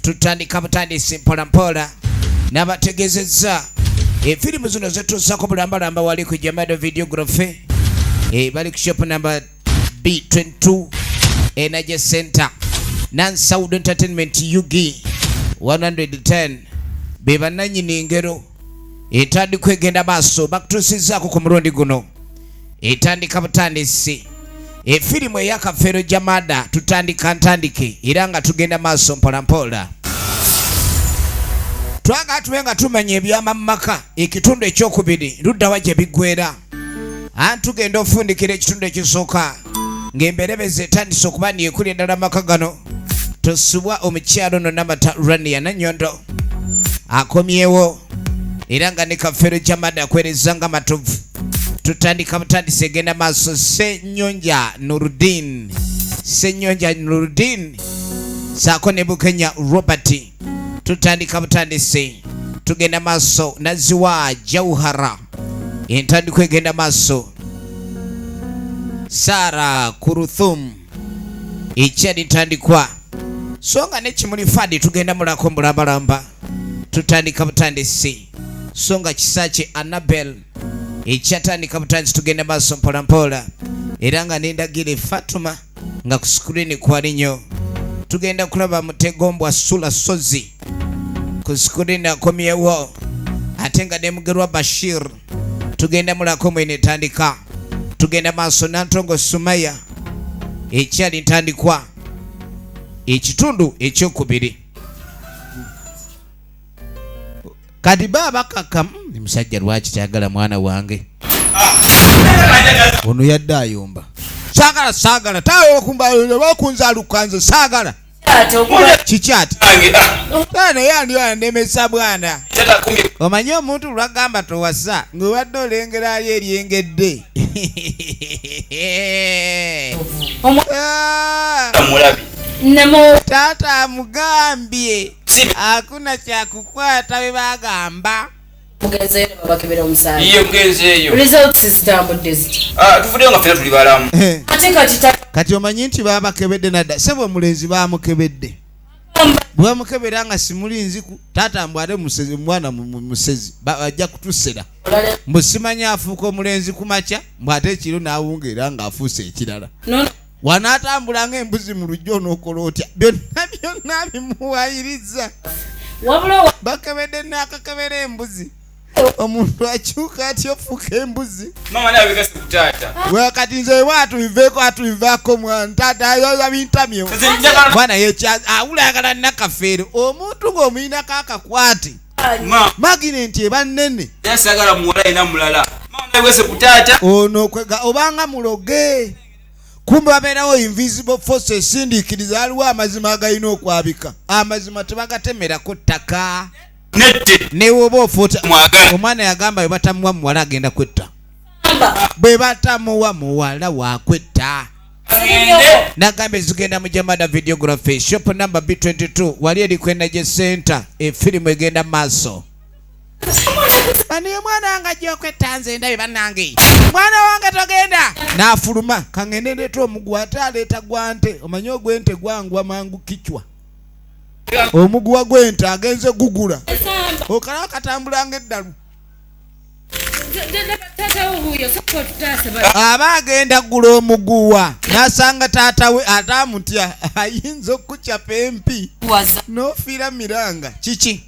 Tutandika butandisi mpolampola n'abategezezza efirimu zino zetuusako bulambalamba wali ku Jamado Videography, bali ku shop number B22 Energy Center, Nansaud Entertainment UG 110, be bannannyini engero etandikwa egenda maaso. Bakutuusizzaako ku mulundi guno etandika butandisi efirimu ey'Akafeero Jamada. Tutandika ntandike era nga tugenda maaso mpolampola. Twagala tube nga tumanya ebyama mu maka. Ekitundu ekyokubiri luddawa gye biggwera? Anti tugenda ofundikira ekitundu ekisooka ng'emberebezi etandise okuba niyekuli eddala maka gano. Tosubwa omukyalo ono Namata Rania Nanyondo akomyewo era nga ne Kafeero Jamada akwereza nga matovu. Tutandika butandisi egenda maaso. Senyonja Nurudin, Senyonja Nurudin saako ne Bukenya Robert. Tutandika butandisi, tugenda maaso. Naziwa Jauhara, entandikwa egenda maaso. Sara Kuruthum, ekyali ntandikwa. So nga nekimuli Fadi tugenda mulako mbulambalamba. Tutandika butandisi. So nga Kisakye Annabel, ekyatandika butandisi, tugenda maaso mpolampola. Era nga nendagire Fatuma nga ku screen kwali nnyo. Tugenda kulaba Mutegombwa Sula Sozi ku screen akomyewo, ate nga ne Mugerwa Bashir tugenda mulako mwene etandika. Tugenda maaso. Nantongo Sumaya, ekyali ntandikwa, ekitundu ekyokubiri. Kati ba bakaka, musajja lwaki kyagala mwana wange ono? Yadde ayomba, saagala, saagala tabakunzaluka, nze saagala. Kiki ati naye andi andemesa bwana? Omanyi omuntu lwagamba towasa ng'obadde olengerayo eryengedde. Ah! Taata amugambye akuna kyakukwata bwe bagamba. Mugenzeeyo ne babakebera omusaayi? Iye, mugenzeeyo. Results zitambudde ziti? Ah, tuvuddeyo nga ffena tuli balamu. Ate kati Kati omanyi nti babakebedde nadda, sebo omulenzi bamukebedde, bwe bamukebera nga simulinzi ku taata mbw ate musezi, mwana musezi, bajja kutusera. Mbu simanyi afuuka omulenzi ku makya, mbw ate ekiro n'awunga era ng'afuuse ekirala. No. Wanaatambula ng'embuzi mu lujja, onookola otya? Byonna byonna bimuwayiriza. Wabula Bakebedde n'akakebera embuzi, omuntu akyuka atya ofuuka embuzi? Mama nawe bigase ku taata. Wakati nze bwe atubiveeko, atubivaako mwana taata ayoza bintamyo. Nze njagala Mwana yekya awula ayagala Nakafeero, omuntu ng'omuyinako akakwate. Ma Magine nti eba nnene. Era sagala muwala ina mulala. Mama nawe bigase ku taata. Ono kwega obanga muloge, kumbe wabeerawo invisible force esindiikiriza. Waliwo amazima agalina okwabika, amazima tebagatemerako ttaka. Nette. Newoba ofuuta Mwagala. Omwana yagamba bwe batamuwa muwala agenda kwetta, bwe batamuwa muwala wakwetta. Agende. Nagambye zigenda mu Jamada Videography, shop number B22, wali eri ku Energy Center. Efirimu egenda maaso. Baniye mwana wange ajja okwetta, nze ndabe bannange, mwana wange togenda. N'afuluma, kaŋŋende ndeeta omuguwa, ate aleeta gwante. Omanyi ogwente gwangwa mangu kichwa, omuguwa gw'ente agenze gugula okalaba katambula ng'eddalu. Aba agenda kugula omuguwa n'asanga taata we, ate amutya, ayinza okukucapa empi n'ofiira miranga. Kiki?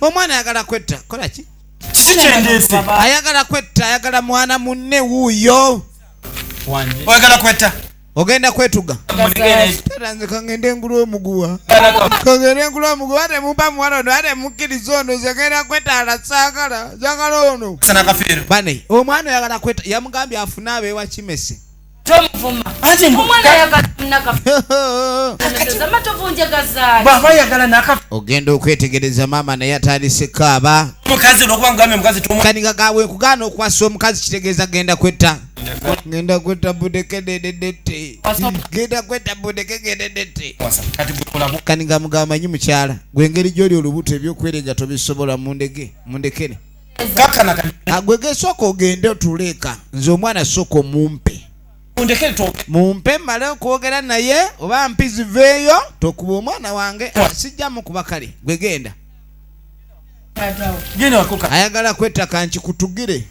Omwana ayagala kwetta, kola ki? Kiki kyendeese? Ayagala kwetta, ayagala mwana munne wuuyo. Oyagala kwetta? Ogenda kwetuga. Munegene. Taata, nze kangende engulu omuguwa, kangende engulu omuguwa. Ate mumpa muwala ono, ate mukkiriza ono, nze ngenda kwetaala, saagala, njagala ono. Sana Kafeero. Bane omwana oyagala kwetta, yamugambye afune abeewa kimese. Tomuvuma. Anti Omwana ayagala Nakafeero njagazaali. Bw'aba ayagala naka Ogenda okwetegereza, maama naye atandise kaaba. Mukazi olwokuba ngambye omukazi tomu Kaniga gawe kugaana okwasa omukazi kitegeeza genda kwetta, genda kwetta budeke dededete, genda kwetta budeke gededete. Kati gwe Kaniga mugamba, manyi mukyala gwe engeri gyoli olubuto ebyokwerega tobisobola, mundege mundekere. Kakana kati. Gwe gesooka ogende otuleeka, nze omwana sooka omumpe. Mundekere twogere. Mumpe mmale okwogera naye oba mpi ziveeyo, tokuba omwana wange, sijja mukuba. Kale gwe genda. Genda wakuka. Ayagala kwetta, kankikutugire,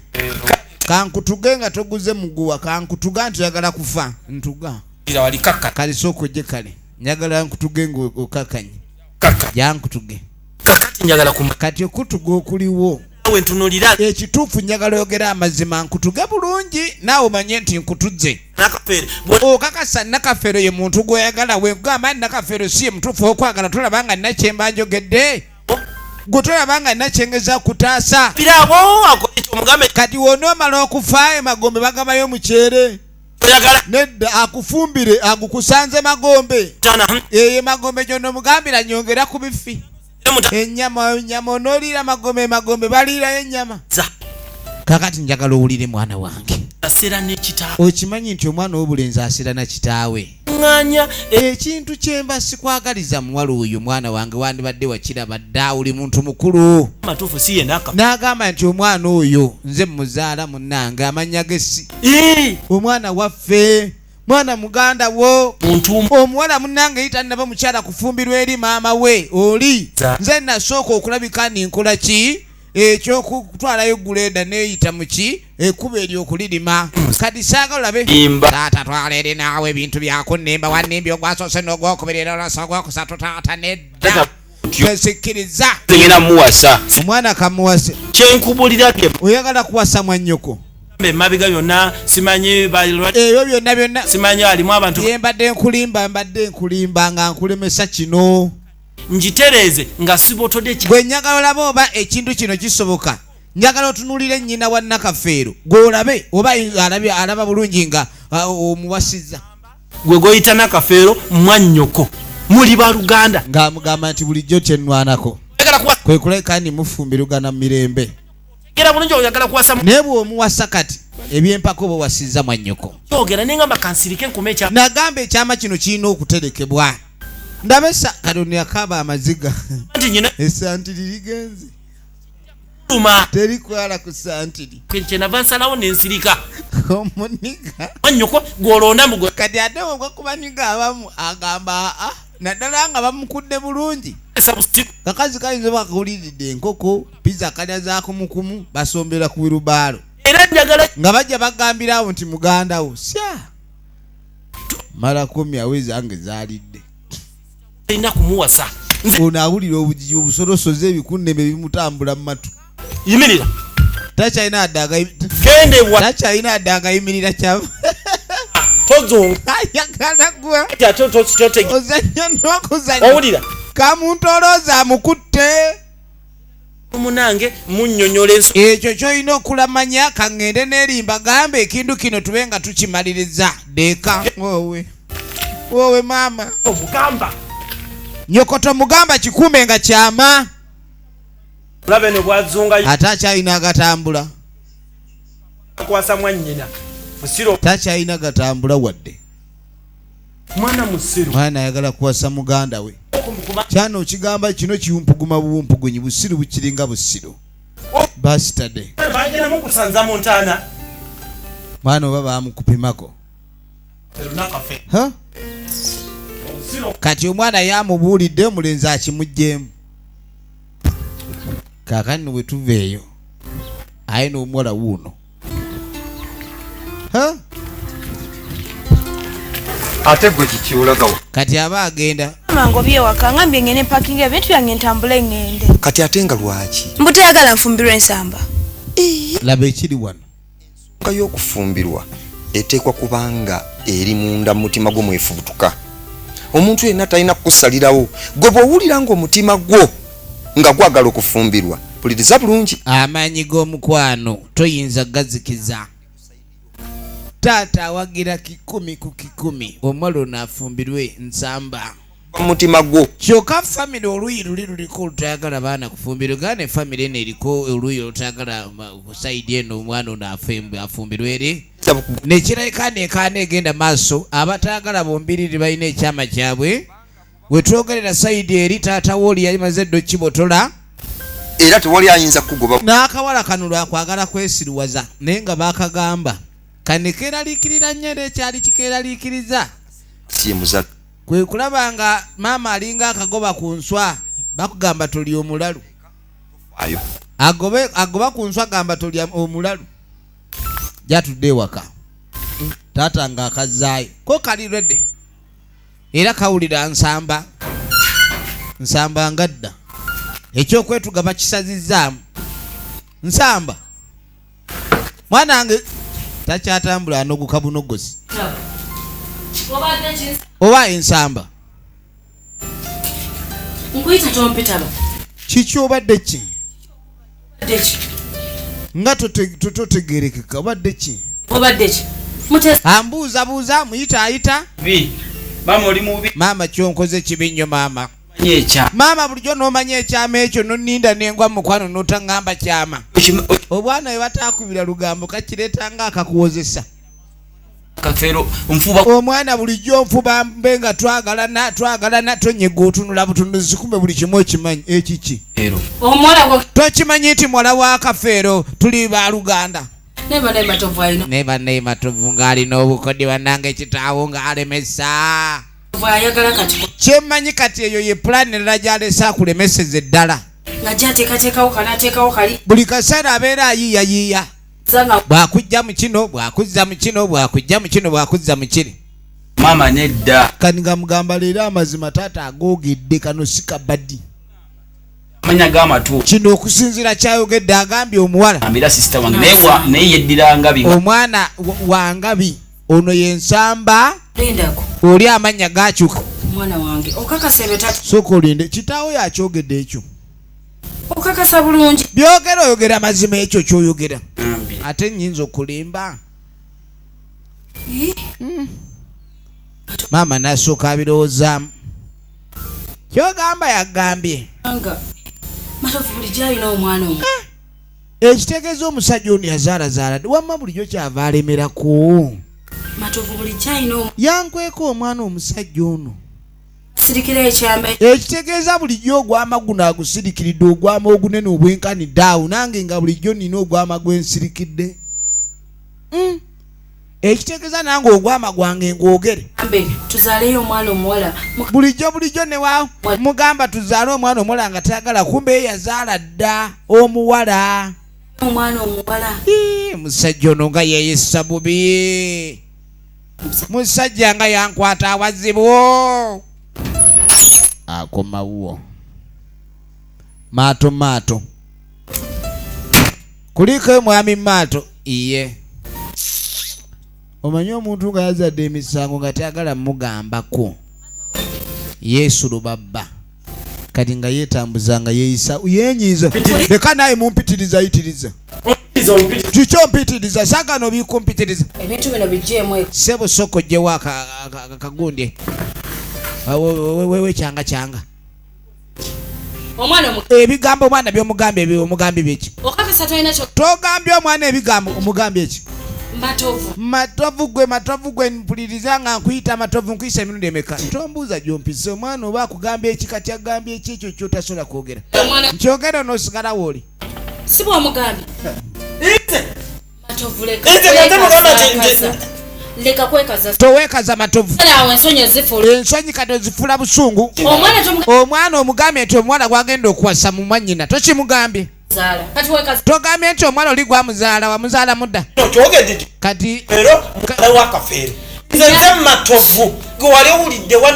kankutuge nga toguze muguwa, kankutuga nti oyagala kufa, ntuga. Wali kaka. Kale sooka ojje, kale njagala nkutuge nga okakanye. Kaka. Jankutuge. Kakati njagala kuma. Kati okutuga okuliwo, Nawe ntunulira. ekituufu njagala oyogera amazima, nkutuge bulungi naawe omanye nti nkutudze. Nakafeere. Okakasa Nakafeero ye muntu gw'oyagala? Wekugamba nti Nakafeero si ye mutuufu okwagala, tolaba nga nina kyemba njogedde? Gwe tolaba nga nina kyengeza kutaasa? Biraabo akole omugambe. Kati wonoomala okufa, emagombe bagabayo mukyere. Oyagala. Nedda, akufumbire agukusanze magombe. Tana. Eyo magombe gy'onomugambira nyongera ku bifi. Ennyama, ennyama onooliira magombe, magombe baliirayo ennyama. Za. Kakati njagala owulire, mwana wange. Aseera n'ekitaawe. Okimanyi nti omwana w'obulenzi asira na kitaawe? Ŋŋanya. Ekintu kyemba sikwagaliza muwala oyo, mwana wange, wandibadde wakiraba dda, oli muntu mukulu. Matuufu si ye naka. N'agamba nti omwana oyo nze muzaala, munnange, amannya ge si omwana waffe, mwana muganda wo. Muntu. Omuwala munnange ye tannaba mukyala kufumbirwa eri maama we oli. Nze nasooka okulabika ninkola ki ekyokutwalayo grader, neeyita muki ekkuba eryo okulirima. Kati saagala olabe. Imba. Taata, twala eri naawe ebintu byakunnimba, wannimbye ogwasoose n'ogwokubiri era olwasa ogwokusatu. Taata, nedda, tesikkiriza. Ngenda muwasa. Omwana kamuwase. Kyenkubulira bye. Oyagala kuwasa mwannyoko? Emabega byonna simanyi. Ebyo byonna byonna. Simanyi alimu abantu. Ye mbadde nkulimba, mbadde nkulimba nga nkulemesa kino. Ngitereeze nga sibotodde. Gwe njagala olabe oba ekintu kino kisoboka. Njagala otunuulire nnyina wa Nakafeero, gw'olabe oba alabye, alaba bulungi nga omuwasizza. Gwe goyita Nakafeero mwannyoko, muli baluganda. Ng'amugamba nti bulijjo kyenwanako Oyagala kuwasa. kwe kulabika ni mufumbirugana mu mirembe. Era bulungi oyagala kuwasa. Naye bw'omuwasa kati ebyempaka oba owasizza mwannyoko. Kyogera nengamba kansirike nkume ekya. Nagamba ekyama kino kirina okuterekebwa, ndabesa katono yakaaba amaziga. Nti nyina. Esantiri ligenze. Luma. Teri kwala ku santiri. Kyenava nsalawo nensirika. Omuniga. Mwannyoko gw'olonda mugwe. Kati ate ogwakubaniga abamu agamba aa, naddala nga bamukudde bulungi. Kakazi kayinza oba kakuliridde enkoko, pizza kalya zakumukumu, basombera ku wirubaalo. Era njagala. Nga bajja bagambirawo nti muganda wo sya mala komyawo ezange zaalidde. Alina kumuwasa. Ono awulira obugigi, obusolosoze, ebikunneme bimutambula mu matu. Yimirira. Takyalina adde. Genda ewa. Takyalina adde agayimirira kyava. Tozunga. Ayagala gwe. Ate ozannya n'okuzannya. Owulira. Kamuntolooza amukutte. Munange munnyonnyola enso. Ekyo kyolina okulamanya, kaŋŋende neerimba gambe ekintu kino tube nga tukimaliriza deeka. Wowe wowe maama. Omugamba. Nyoko tomugamba, kikuume nga kyama. Olabe ne bwazunga. Ate akyalina agatambula. Kuwasa mwannyina. Musiro. Takyalina gatambula wadde. Mwana musiru. Mwana ayagala kuwasa muganda we. Kyano okigamba kino kiwumpuguma buwumpugunyi, busiru bukiringa busiru basitade. Bagenda mukusanza mu ntaana. Mwana oba bamukupimako. Nakaffe. Ha? Obusiru. Kati omwana yamubuulidde, omulenzi akimugjeemu. Kaakati bwe tuva eyo, aye n'omuwala wuuno. Ha? Ate gwe kiki, olagawa? Kati aba agenda. Mama ngobye waka, ngambye ngende pakinga ebintu byange ntambule ngende. Kati ate nga lwaki? Mbu tayagala nfumbirwe ensamba. Laba ekiri wano. Ensonga y'okufumbirwa eteekwa kubanga eri munda mu mutima gwo mwefubutuka. Omuntu yenna talina kukusalirawo. Gwe bw'owulira ng'omutima gwo nga gwagala okufumbirwa, puliriza bulungi. Amaanyi g'omukwano toyinza gazikiza. Taata awagira 100% omuwala ono afumbirwe nsamba. Mutima gwo. Kyokka famire oluuyi luli luliko olutayagala baana kufumbirwa, gaa ne famire eno eriko oluuyi olutayagala ku side eno omwana ono afumbirwe eri. Nekirabika nekaana egenda maaso, abatayagala bombiriri balina ekyama kyabwe. Wetwogerera side eri taata wooli yalimaze dda okibotola. Era tewali ayinza kukugoba. N'akawala kano lwakwagala kwesiruwaza, naye nga bakagamba. Kane keeraliikirira nnyo era ekyali kikeeraliikiriza Si ye muzadde. Kwe kulaba nga maama alinga akagoba ku nswa, bakugamba toli omulalu. Ayo. Agobe, agoba ku nswa gamba toli omulalu. Gyatudde ewaka taata nga akazzaayo ko kali ready era kawulira nsamba nsamba ngadda ekyokwetuga bakisazizzaamu nsamba mwana wange takyatambula anoguka bunogozi oba ensamba. Nkuyita tompitaba. Kiki obadde ki nga totegerekeka obadde ki? Obadde ki? Ambuuzabuuza muyita ayita. Maama oli mubi. Maama kyonkoze kibi nnyo maama. Maama bulijjo n'omanya ekyama ekyo noninda nengwa mukwano n'otaŋŋamba kyama. Obwana bwe bataakubira lugambo kakireeta nga akakuwozesa. Kafeero nfuba. Omwana bulijjo nfuba mbe nga twagalana twagalana tonyega otunula butunuzi kumbe buli kimu okimanyi ekiki. Omuwala gwo Tokimanyi nti muwala wa Kafeero tuli baluganda. Naye banaye Matovu alina. Naye banaye Matovu ng'alina obukodi bannange kitaawo ng'alemesa. Ayagala kati. Kyemmanyi kati eyo ye pulaani endala gy'alese akulemeseza eddala. Nga gyateekateekawo kano ateekawo kali. Buli kaseera abeera ayiiyayiiya. Bw'akujja mu kino, bw'akuzza mu kino, bw'akujja mu kino, bw'akuzza mu kiri. Maama nedda. Kati nga mugamba leero amazima taata agoogedde kano si kabadi. Amanya g'amatu. Kino okusinziira kyayogedde agambye omuwala. Ambira sister wange naye wa naye yeddira ngabi. Omwana wa ngabi ono ye Nsamba. Lindako. Oli amannya gakyuka. Mwana wange okakasa ebyo tata. Sooka olinde kitaawo yakyogedde ekyo. Okakasa bulungi. Byogera oyogera mazima ekyo ky'oyogera. Ate nnyinza okulimba. Maama n'asooka abirowoozaamu. Ky'ogamba yagambye. Matovu bulijjo alina omwana omu. Ekitegeeza omusajja ono yazaalazaala wamma bulijjo kyava alemerako. Matovu bulijjo alina omwana. Yankweka omwana omusajja ono. Sirikira ekyama. Ekitegeeza bulijjo ogwama guno agusirikiridde ogwama ogunene obwenkanidde awo nange nga bulijjo nnina ogwama gwe nsirikidde. Ekitegeeza nange ogwama gwange ngwogere. Ambe tuzaaleyo omwana omuwala. Bulijjo bulijjo ne wa mugamba tuzaale omwana omuwala nga tayagala kumbe ye yazaala dda omuwala. Omwana omuwala. Ii, musajja ono nga yeeyisa bubi. Musajja nga yankwata awazibu. Akomawo. Maato maato. Kuliko mwami maato iye. Omanyi omuntu nga yazadde emisango nga tayagala mugambako. Yesu lubabba. Kati nga yeetambuza nga yeeyisa yenyiiza. Leka naye mumpitiriza yitiriza. Kiki ompitiriza? Saagala obikumpitiriza. Ebintu bino biggyeemu eko. Ssebo sooka oggyewo akagundi. Wewe kyanga kyanga. Omwana omu- Ebigambo omwana by'omugambye ebyo omugambye biki? Okakasa tolina kyo- Togambye omwana ebigambo omugambye eki? Matovu. Matovu gwe, matovu gwe, mpuliriza nga nkuyita matovu, nkuyisa emirundi emeka? Tombuuza gy'ompise omwana oba akugambye eki kati agambye eki ekyo ky'otasobola kwogera. Omwana- Nkyogera n'osigala w'oli. Si bw'omugambye. Nze. Matovu leka Nze kati mugamba nti- kwekaza. nti- Leka kwekaza. Toweekaza matovu. Kale awo ensonyi ezifuula. Ensonyi kati ozifuula busungu. Omwana tomuga- Omwana omugambye nti omuwala gw'agenda okuwasa mu mwannyina tokimugambye. Zaala. Kati wekaza. Togambye nti omwana oli gwamuzaala wamuzaala mudda. No, kyogedde nti Kati leero muwala wa Kafeero. Nze nze Matovu. Gwe wali owulidde wa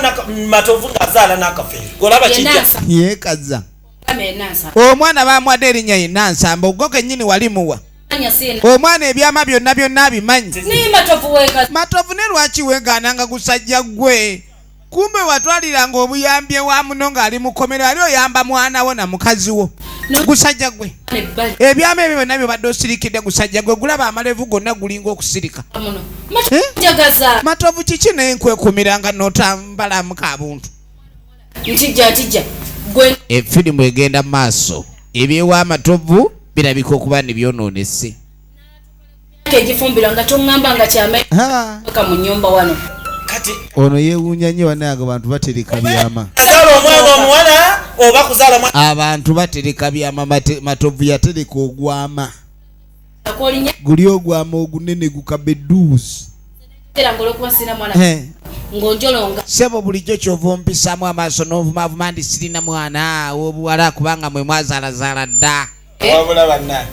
Matovu ng'azaala n'Akafeero. Gw'olaba Ye kijja. Nansa. Yeekaza. Kame ye Nansa. Omwana baamuwadde erinnya ye Nansamba, ogwo kennyini wali muwa. Anya sina. Omwana ebyama byonna byonna abimanyi. Naye Matovu weekaza. Matovu ne lwaki weegaananga gusajja ggwe? Kumbe watwaliranga obuyambi ewa muno ng'ali mu kkomera, ali oyamba mwana wo na mukazi wo. No. Gusajja ggwe. Ebbali. Ebyama ebyo byonna by'obadde osirikidde gusajja ggwe, gulaba amalevu gonna gulinga okusirika. Muno. Matovu Eh? njagaza. Matovu kiki naye nkwekuumiranga n'otambalamu kabuntu? Ntijja, ntijja. Gwe. Efirimu egenda mu maaso. Ebyewa Matovu birabika okuba ne byonoonese. Egifumbirwa nga toŋŋamba nga kyama Ha. ka mu nnyumba wano. Kati Ono yeewuunya nnyo bannange abantu batereka byama. Kuzaala omwana omuwala oba kuzaala omwana? Abantu batereka byama, Matovu yatereka ogwama. Kolinya Guli ogwama ogunene gukabeduuzi. Era ng'olwokuba sirina mwana ng'onjolonga. Sebo, bulijjo kyova ompisaamu amaaso n'ovumaavuma ndi sirina mwana w'obuwala, kubanga mwe mwazaalazaala dda. Wabula banna,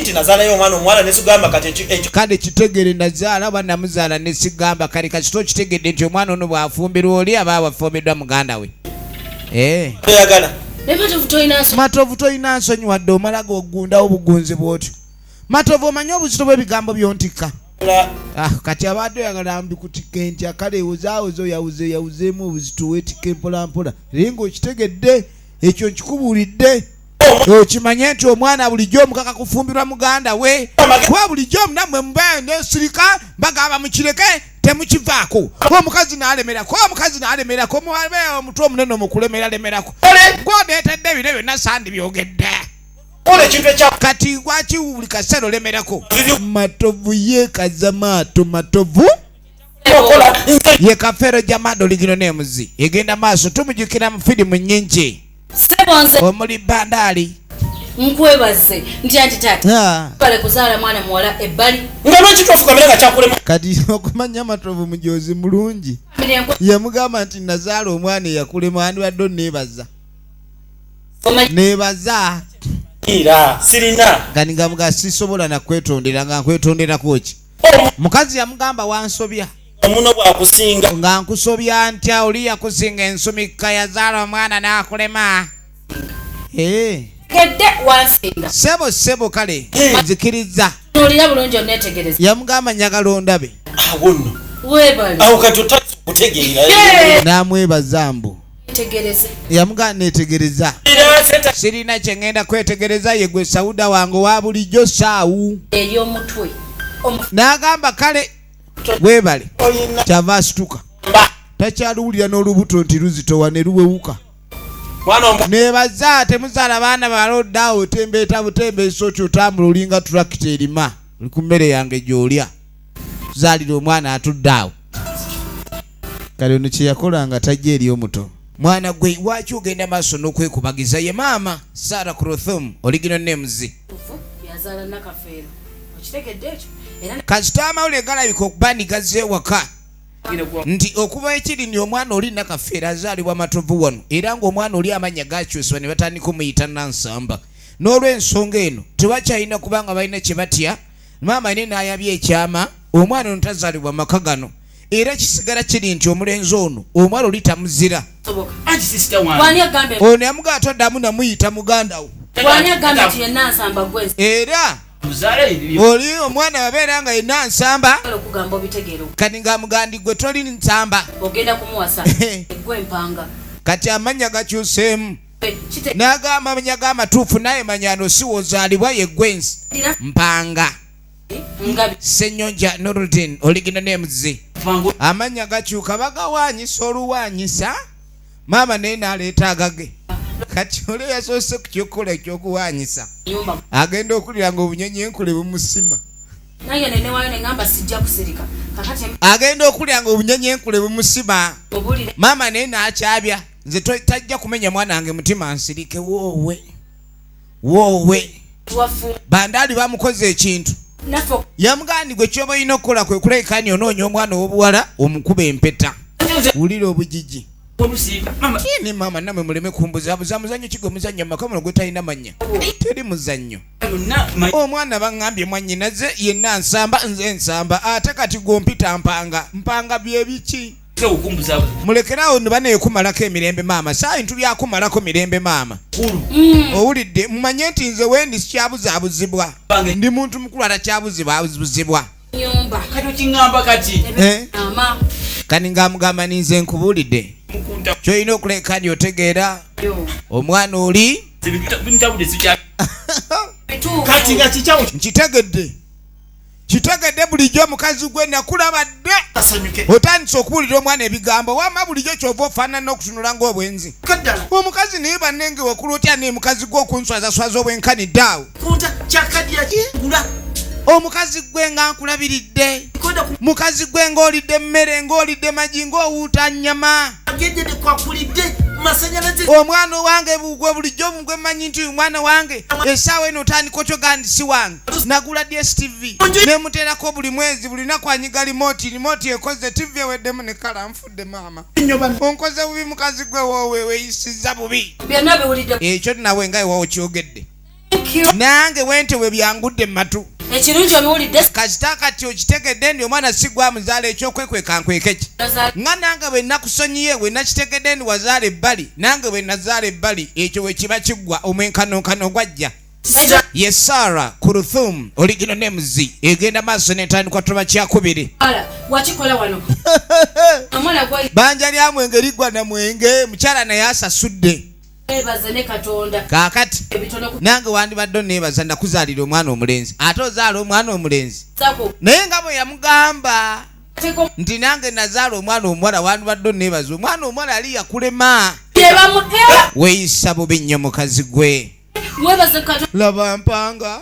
nti nazaalayo omwana omuwala nesigamba, kati ekyo Kale kitegere, nazaala oba namuzaala nesigamba. Kale kasita okitegedde nti omwana ono bw'afumbirwa oli aba wafumbiddwa muganda we. Eh. Toyagala. Naye Matovu, tolina nsonyi. Matovu, tolina nsonyi wadde, omala gogundawo obugunzi bwotyo. Matovu, omanye obuzito bw'ebigambo byontikka. Ah, kati abadde oyagala mbikutikka entya? Kale wozaawoza oyawuze yawuzeemu obuzito, weetikka empolampola, naye ng'okitegedde ekyo nkikubuulidde, okimanye nti omwana bulijjo omukaka kufumbirwa muganda we, kuba bulijjo nammwe muba nesirika mbagamba mukireke temukivaako. Omukazi n'alemerako, omukazi n'alemerako, muwabe omutwe omunene omukulemeralemerako, gwoneetedde ebiro byonna sandi byogedde. Kola ekintu ekya Kati lwaki buli kaseera olemerako? Matovu yeekaza maato Matovu. Okola nze. Ye Kafeero Jamado Ligino n'emuzi egenda maaso, tumujjukira mu firimu nnyingi Sebo, nze omuli Bandaali. Nkwebaze nti anti taata Ah, bale kuzaala mwana muwala ebbali. Nga lwaki twafukamira nga kyakulema? Kati okumanya Matovu mujozi mulungi, yamugamba nti nazaala omwana eyakulema, andibadde oneebaza. Omanyi Neebaza. Era sirina. Nga ngamuga sisobola nakwetondera, nga nkwetonderako ki? Mukazi yamugamba wansobya. Omuno bwakusinga. Nga nkusobya ntya? Oli yakusinga ensumika, yazaala omwana n'akulema. Eh, Gedde wansinga. Sebo, sebo, kale nzikiriza. Tunuulira bulungi oneetegereza. Yamugamba njagala ondabe. Awo nno. Weebale. Awo kati otandise okutegeera. N'amwebaza mbu Neetegereze. Yamugamba neetegereza. Era seta. Sirina kye ŋŋenda kwetegereza, ye gwe sawuda wange owa bulijjo saawu. Ey'omutwe. N'agamba kale weebale. Oyina Kyava asituka, mba takyaluwulira n'olubuto nti luzitowa ne luwewuka. Mwana omu. Nebaza temuzaala baana balodde otembeeta butembeesa otyo, otambula olinga tulakita erima, oli ku mmere yange gy'olya, tuzaalira omwana atudde awo. Kale ono kyeyakola nga tajja eri omuto. Mwana gwe, lwaki ogenda maaso n'okwekubagiza? Ye maama Sara Crothom Original Names. Yazaala Nakafeero, okitegedde ekyo era? Kasita amawulire galabika okuba ndigazza ewaka nti okuva ekiri ni omwana oli Nakafeero azaalibwa Matovu wano, era ng'omwana oli amannya gakyusibwa ne batandika omuyita Nansamba. N'olw'ensonga eno tebakyalina kubanga balina kye batya. Maama ne n'ayabya ekyama, omwana ono tazaalibwa maka gano, era kisigala kiri nti omulenzi ono omwana oli tamuzira. Soboka. Anti sister wange. Wani agambye? Ono yamugaa toddamu namuyita muganda wo. Wani agambye nti yenna nsamba gwe? Era Muzaale ebyo. oli omwana wabeera nga yenna nsamba. Okugamba obitegeero. Kati nga mugandi gwe toli nsamba. Ogenda kumuwasa gwe mpanga. Kati amannya gakyuseemu. Kite N'agamba amannya g'amatuufu, naye manyano si wozaalibwa, ye gwensi Mpanga. Ngabi. Senyonja Norudin Original Names. Vangu. Amannya gakyuka, bagawanyisa oluwanyisa, maama naye n'aleeta agage. Kati oli yasoose ku kyokukola ekyokuwanyisa, Nyumba. agenda okulira nga obunyonyi enkule bumusima. Nange nenewayo neŋamba sijja kusirika kakati. Agenda okulira nga obunyonyi enkule bumusima. Mubulire. Maama naye n'akyabya, nze tajja kumenya mwana wange mutima nsirike. Woowe woowe! Wafu. Bandaali bamukoze ekintu. Naffe. Yamugandi gwe kyoba olina okukola kwe kulabika ni onoonya omwana ow'obuwala omukuba empeta. Wulira obugigi. Olusi mama. Ne maama namwe muleme kumbuzabuza. Muzannyo ki gwe muzannyo maka muno gwe talina mannya? Teri muzannyo. Yonna Omwana baŋŋambye mwannyinaze yenna nsamba, nze nsamba, ate kati gwompita mpanga. Mpanga byebiki? Maze okumbuzabuza. Mulekerawo nno baneekumalako emirembe. Maama, saa bintu byakumalako mirembe maama. Kulu. Owulidde? Mumanye nti nze wendi sikyabuzaabuzibwa. Bange. Ndi muntu mukulu atakyabuzibwabuzibwa. Nyumba. Kati okiŋŋamba kati. Eh? Ama. Kati ng'amugamba ninze nkubuulidde, Mukunta. kyolina okuleka ndi otegeera Yo. omwana oli Bintabudde sikya. Bituufu. Kati nga kikyamu. Nkitegedde, kitegedde. Bulijjo omukazi gwe nakulaba dde. Asanyuke. Otandise okuwulira omwana ebigambo. Wamma bulijjo kyova ofaanana okutunula ng'obwenzi. Kaddala. Omukazi naye bannenge wakulu otya naye mukazi gwe okunswazaswaza obwenkanidde awo? Kunta kyakadya kigula. Omukazi gwe nga nkulabiridde. Konda ku Mukazi gwe ng'olidde emmere, ng'olidde magi, ng'owuuta nnyama. Agende kwakulidde. Masanyalaze. Omwana owange gwe bulijjo gwe mmanyi nti omwana wange, essaawa eno otandika otyo nti si wange. Nagula DStv nemuteerako buli mwezi, buli lunaku anyiga remote, remote ekoze, TV eweddemu ne kala. Nfudde maama, onkoze bubi mukazi gwe, woowe weeyisizza bubi. Byonna biwulidde. Ekyo nawe nga ewawo kyogedde. Thank you. Nange wente we byangudde mu matu. Ekirungi obiwulidde. Kasita kati okitegedde ndi omwana si gwamuzaala, ekyokwekweka nkwekeki nga nange bwe nakusonyiye, bwe nakitegedde ndi wazaala ebbali, nange bwe nazaala ebbali, ekyo bwe kiba kiggwa, omwenkanonkano gwajja. Ye Sara Kuruthum, original names, egenda maaso n'entandikwa toba kyakubiri. Ala, wakikola wano omwana gwa Banja lya mwenge liggwa na mwenge, mukyala naye asasudde. Webaze ne Katonda. Kaakati Ebitono nange wandibadde oneebaza, nakuzaalira omwana omulenzi, ate ozaala omwana omulenzi. Kusako. Naye nga bwe yamugamba Teko. nti nange nazaala omwana omuwala, wandibadde oneebaza, omwana omuwala ali yakulema. Tebamutewa. Weeyisa bubi nnyo mukazi gwe. Webaze Katonda. Laba mpanga.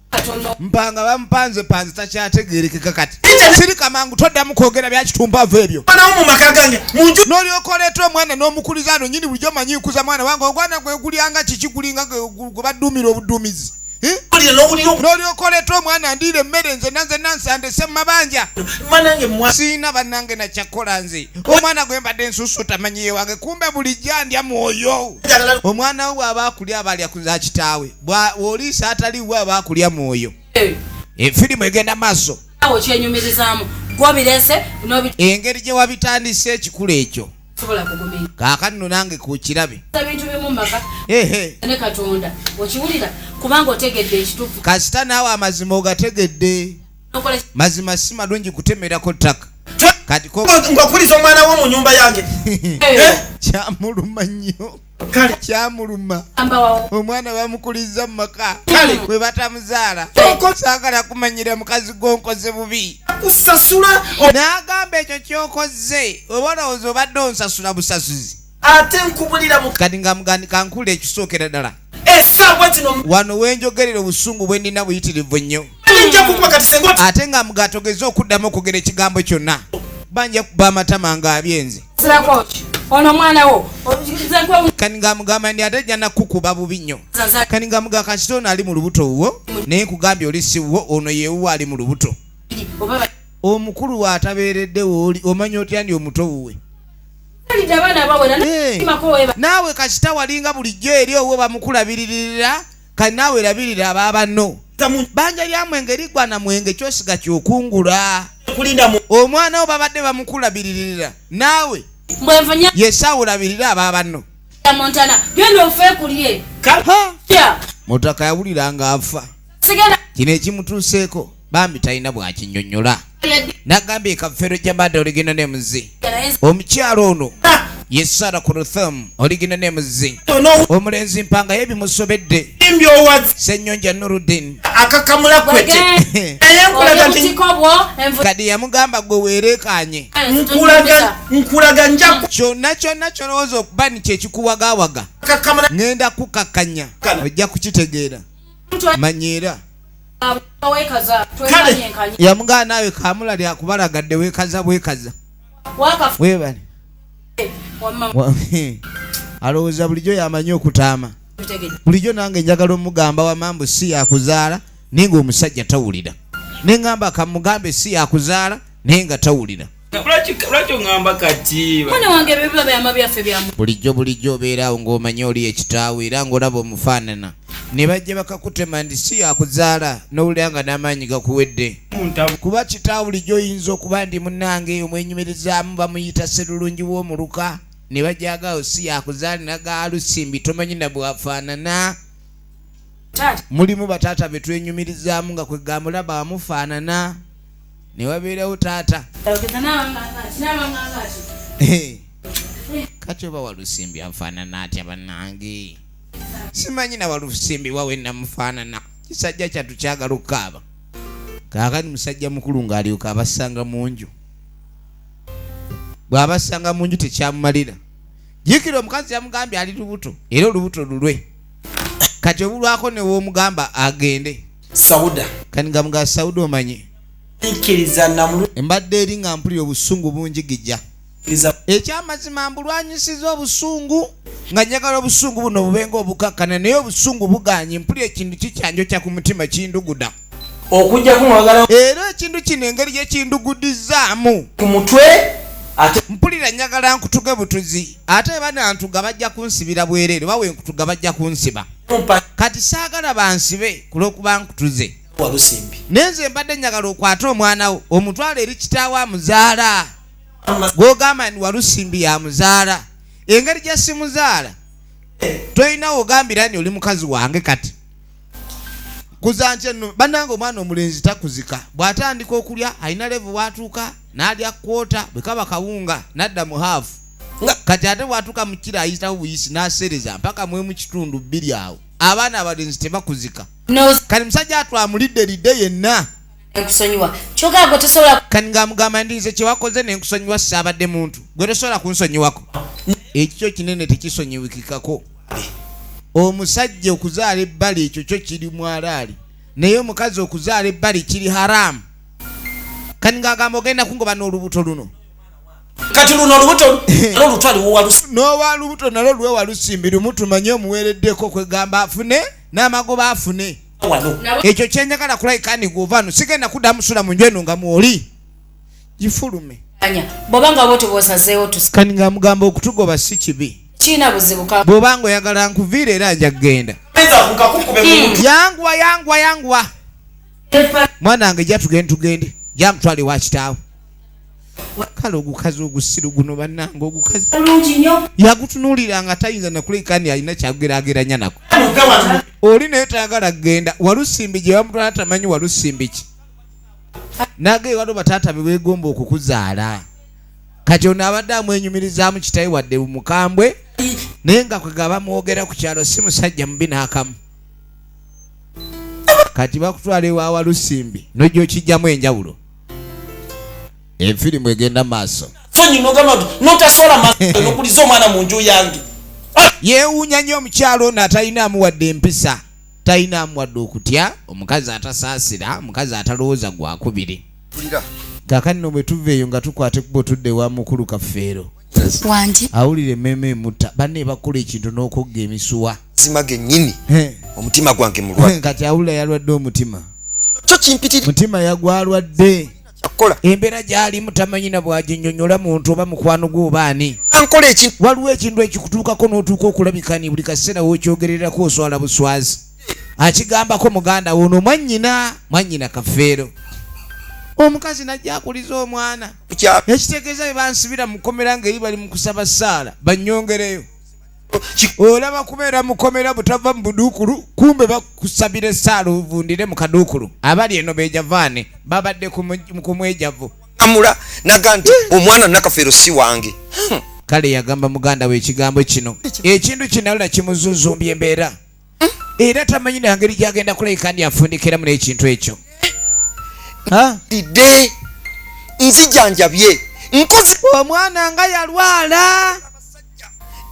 Katonda. Mpanga bamupanze panze, takyategerekeka kati. Sirika mangu, toddamu kwogera byakitumbavu ebyo. Omwana wo mu maka gange mu nju. N'olyoka oleeta omwana n'omukuliza ano nyini. Bulijjo omanyi nkuza mwana wange, ogwana gwe gulyanga kiki, gulinga gwe baduumira obuduumizi. Eh? Owulira n'owulira N'olyoka oleeta omwana, ndiira emmere nze nanze nansandese mu mabanja. Mwanange mwa. Siina bannange nakyakola nze, omwana gwe mbadde nsusu tamanyiye wange, kumbe bulijjo andya mwoyo. Njagala. Omwana we bw'aba akulya, aba alya ku za kitaawe. Bw'oliisa ataliwo, aba akulya mwoyo. Efirimu egenda maaso. Awo kyenyumirizaamu gwobireese Engeri gye wabitandise ekikulu ekyo. Nobisobola kugumira. Kaakati nno nange kukirabe. Ebintu bimu mu maka. Ehe. Ne Katonda okiwulira kubanga otegedde ekituufu. Kasita naawe amazima ogategedde. Nokola. Mazima si malungi kutemerako ttaka kati ko. Ng'okuliza omwana wo mu nyumba yange. Eh? Kyamuluma nnyo. Kale. Kyamuluma. Ambawawo. Omwana bamukuliza mu maka Kale. bwe batamuzaala. Saagala kumanyira mukazi gwonkoze bubi. Kusasula. N'agamba ekyo kyokoze oba olowooza obadde onsasula busasuzi. Ate nkubulira mu Kati nga mugandi kankula ekisookera ddala. Essaawa zino. Wano wenjogerera obusungu bwe nnina buyitirivu nnyo. Nja kukuba kati senga oti. Ate nga mugatogeze okuddamu okwogera ekigambo kyonna, banja kuba amatama nga abyenze. Sirako ki ono omwana wo nze nkwe. Kati nga mugamba ndi ate jja nakukuba bubi nnyo. Zanza. Kati nga muga kasita ono ali mu lubuto wuwo, naye nkugambye oli si wuwo, ono yewuwo ali mu lubuto. Oba Omukulu waatabeeredde wooli, omanya otya ndi omuto wuwe? Balidde abaana abawera. Eh. Mako weba. Naawe kasita walinga bulijjo eri owwo bamukulabiririra, kati naawe labirira abaabanno. Banja lya mwenge liggwa na mwenge, kyosiga kyokungula. Kulinda mu Omwana wo babadde bamukulabiririra, naawe Mbwenvunya. yesaawa olabirira abaabanno. Montana genda ofe kulye. Ha! Ya. Mutaka yawulira nga afa. Sigala. Kino ekimutuuseeko bambi talina bwakinyonnyola, nagambye kafeero jamada original names, omukyalo ono ye Sara Kuruthum, original names. Omulenzi mpanga ye bimusobedde. Senyonja Nurudin. Akakamula kwete naye nkulaga nti Obutiko bwo envu. Kati yamugamba gwe weerekanye. Nkulaga nkulaga nja Kyonna kyonna kyolowooza okuba ni kyekikuwagawaga, kukakamula. Ŋŋenda kukakkanya, ojja kukitegeera, manyiira. Wekaza. Kale. Twenkanye. Yamugamba naawe kamulali akubalagadde, weekaza bwekaza. Wakafe. Weebale. Wamma. Alowooza bulijjo yamanyi okutaama. Bitegedde. Bulijjo nange njagala omugamba wamambu si yakuzaala, naye nga omusajja tawulira, neŋŋamba kamugambe si yakuzaala, naye nga tawulira. Lwaki oŋŋamba kati? Mwana wange, ebyo biba byama byaffe byamu. Bulijjo bulijjo obeeraawo ng'omanyi oli ekitaawe era ng'olaba omufaanana, ne bajja bakakutema nti si yakuzaala, n'owulira nga n'amaanyi gakuwedde. Muntabu. Kuba kitaawe bulijjo oyinza okuba ndi munnange omwenyumirizaamu, bamuyita Serulungi w'omuluka, ne bajjagaawo si yakuzaala, nagaalusimbi tomanyi na bwafaanana. Taata. Mulimu bataata be twenyumirizaamu nga kwegamba amufaanana, ne wabeerawo taata. Ogeza n'abanganga ki n'abanganga ki. Kati oba Walusimbi afaanana atya bannange? Simanyi na Walusimbi wawe namufaanana. Kisajja kyattu kyagala okukaaba. Kaakati musajja mukulu ng'alyoka abasanga mu nju. Bw'abasanga mu nju tekyamumalira, jjukira omukazi yamugambye ali lubuto, era olubuto lulwe. Kati obulwako newoomugamba agende. Sauda. Kati nga muga Sauda, omanye Nkiriza namulu. Embadde eri nga mpulira obusungu bungi gijja. Ekyamazima mbulwanyisiza obusungu nga njagala obusungu buno bube ng'obukakkana, naye obusungu buganye. Mpulira ekintu kikyanjokya ku mutima, kinduguda. Okujjako mwagala. Era ekintu kino engeri gyekindugudizzaamu ku mutwe ate mpulira njagala nkutuge butuzi, ate banantuga bajja kunsibira bwereere, bawe nkutuga bajja kunsiba. Mpa. Kati saagala bansibe ku lw'okuba nkutuze. Walusimbi. Naye nze mbadde njagala okwate omwana wo omutwale eri kitaawe amuzaala, gwogamba nti Walusimbi yamuzaala. Engeri gye simuzaala, tolina wogambira nti oli mukazi wange. Kati kuza nti enno bannange omwana omulenzi takuzika. Bw'atandika okulya alina level bw'atuuka n'alya quarter, bwe kaba kawunga n'adda mu half. Kati ate bw'atuuka mu kiro ayitawo buyisi n'asereza mpaka mwemu kitundu bbiri awo. Abaana abalenzi tebakuzika. Kati musajja atwamulidde lidde yenna. Nkusonyiwa, kyokka gwe tosobola. Kati ng'amugamba ndi nze kyewakoze nenkusonyiwa, saabadde muntu gwe tosobola kunsonyiwako. Ekikyo kinene tekisonyiwikikako. Omusajja okuzaala ebbali ekyo kyo kiri mwalaali, naye omukazi okuzaala ebbali kiri haramu. Kati ng'agamba ogenda kungoba n'olubuto luno. Kati luno olubuto nalwo lutwaliwo Walusimbi. N'owa lubuto nalwo lwe Walusimbi lumu tumanye omuweereddeko, kwegamba afune n'amagoba afune. Wano. Ekyo kyenjagala kulabika ni gwovano sigenda kuddamu sula mu nju eno nga mwoli gifulume. Anya bw'oba nga bwotyo bw'osazeewo tusa. Kati ng'amugamba okutugoba si kibi. Kiina buzibu ka. Bw'oba nga oyagala nkuviire era nja kugenda. Enza nkakukube mu mutwe. Yanguwa, yanguwa, yanguwa mwana wange, jja tugende, tugende, jja mutwale wa kitaawe. Kale ogukazi ogusiru guno bannange, ogukazi Bulungi nnyo. yagutunuulira nga tayinza nakuleka ni alina kyageraageranya nako. Muve wano. Oli naye tayagala kugenda. Walusimbi gye bamutwala tamanyi Walusimbi ki nage. Waliwo bataata be beegomba okukuzaala. Kati ono abadde amwenyumirizaamu kitawe wadde mukambwe, naye nga kwe gaba mwogera ku kyalo si musajja mubi n'akamu. Kati bakutwala ewa Walusimbi nojja okijjamu enjawulo. Efirimu egenda maaso. Sonyi nogamba nti notasobola maaso nokuliza omwana mu nju yange. Yeewuunya nnyo omukyalo ono atalina wadde empisa, talina wadde okutya, omukazi atasaasira, omukazi atalowooza gwakubiri. Mpulira. Kaakati no bwe tuva eyo nga tukwata ekkubo tudde ewa mukulu Kafeero. Wangi. Awulira emmeeme emutta. Banne bakola ekintu n'okogga emisuwa. Zima gennyini. Omutima gwange mulwadde. Kati awulira yalwadde omutima. Kyo kimpitiri. Mutima yagwalwadde. Kyakukola. Embeera gy'alimu tamanyi na bw'aginyonnyola muntu oba mukwano gwe oba ani. Ankola ekintu. Waliwo ekintu ekikutuukako n'otuuka okulabika ni buli kaseera w'okyogererako oswala buswazi. Akigambako muganda wo ono mwannyina, mwannyina Kafeero. Omukazi najja akuliza omwana. Kya. Ekitegeeza bye bansibira mukomera ng'eri bali mu kusaba ssaala bannyongereyo. Olaba kubeera mukomera butava mu buduukulu, kumbe bakusabira essaala ovundire mu kaduukulu. Abali eno beejavaane babadde ku mwejavu. Amula naga nti omwana Nakafeero si wange. Kale yagamba muganda we ekigambo kino. Ekintu kino alula kimuzuzumbya embeera, era tamanyi na ngeri gyagenda kulabika ndi afundikiramu n'ekintu ekyo. Ha? Didde nzijanjabye nkoze. Omwana nga yalwala.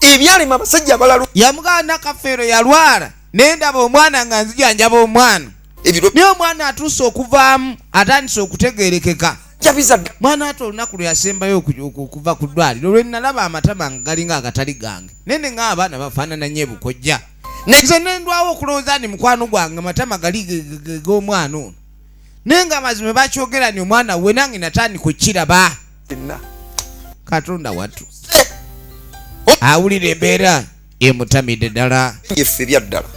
Ebyalema abasajja abalala. Yamugamba Nakafeero yalwala nendaba omwana nga nzijanjaba omwana. Ebiro. Naye omwana atuuse okuvaamu, atandise okutegerekeka. Jabiza dda. Mwana ate olunaku lwe yasembayo okuva ku ddwaliro lwe nalaba amatama nga galinga agatali gange, naye ne nga abaana bafaanana nnyo ebukojja. Nze nendwawo okulowooza ni mukwano gwange amatama gali g'omwana ono, naye nga amazima bakyogera ni omwana we, nange natandika okukiraba. Yenna. Katonda wattu, awulira embeera emutamidde ddala. Effe ebyaddala.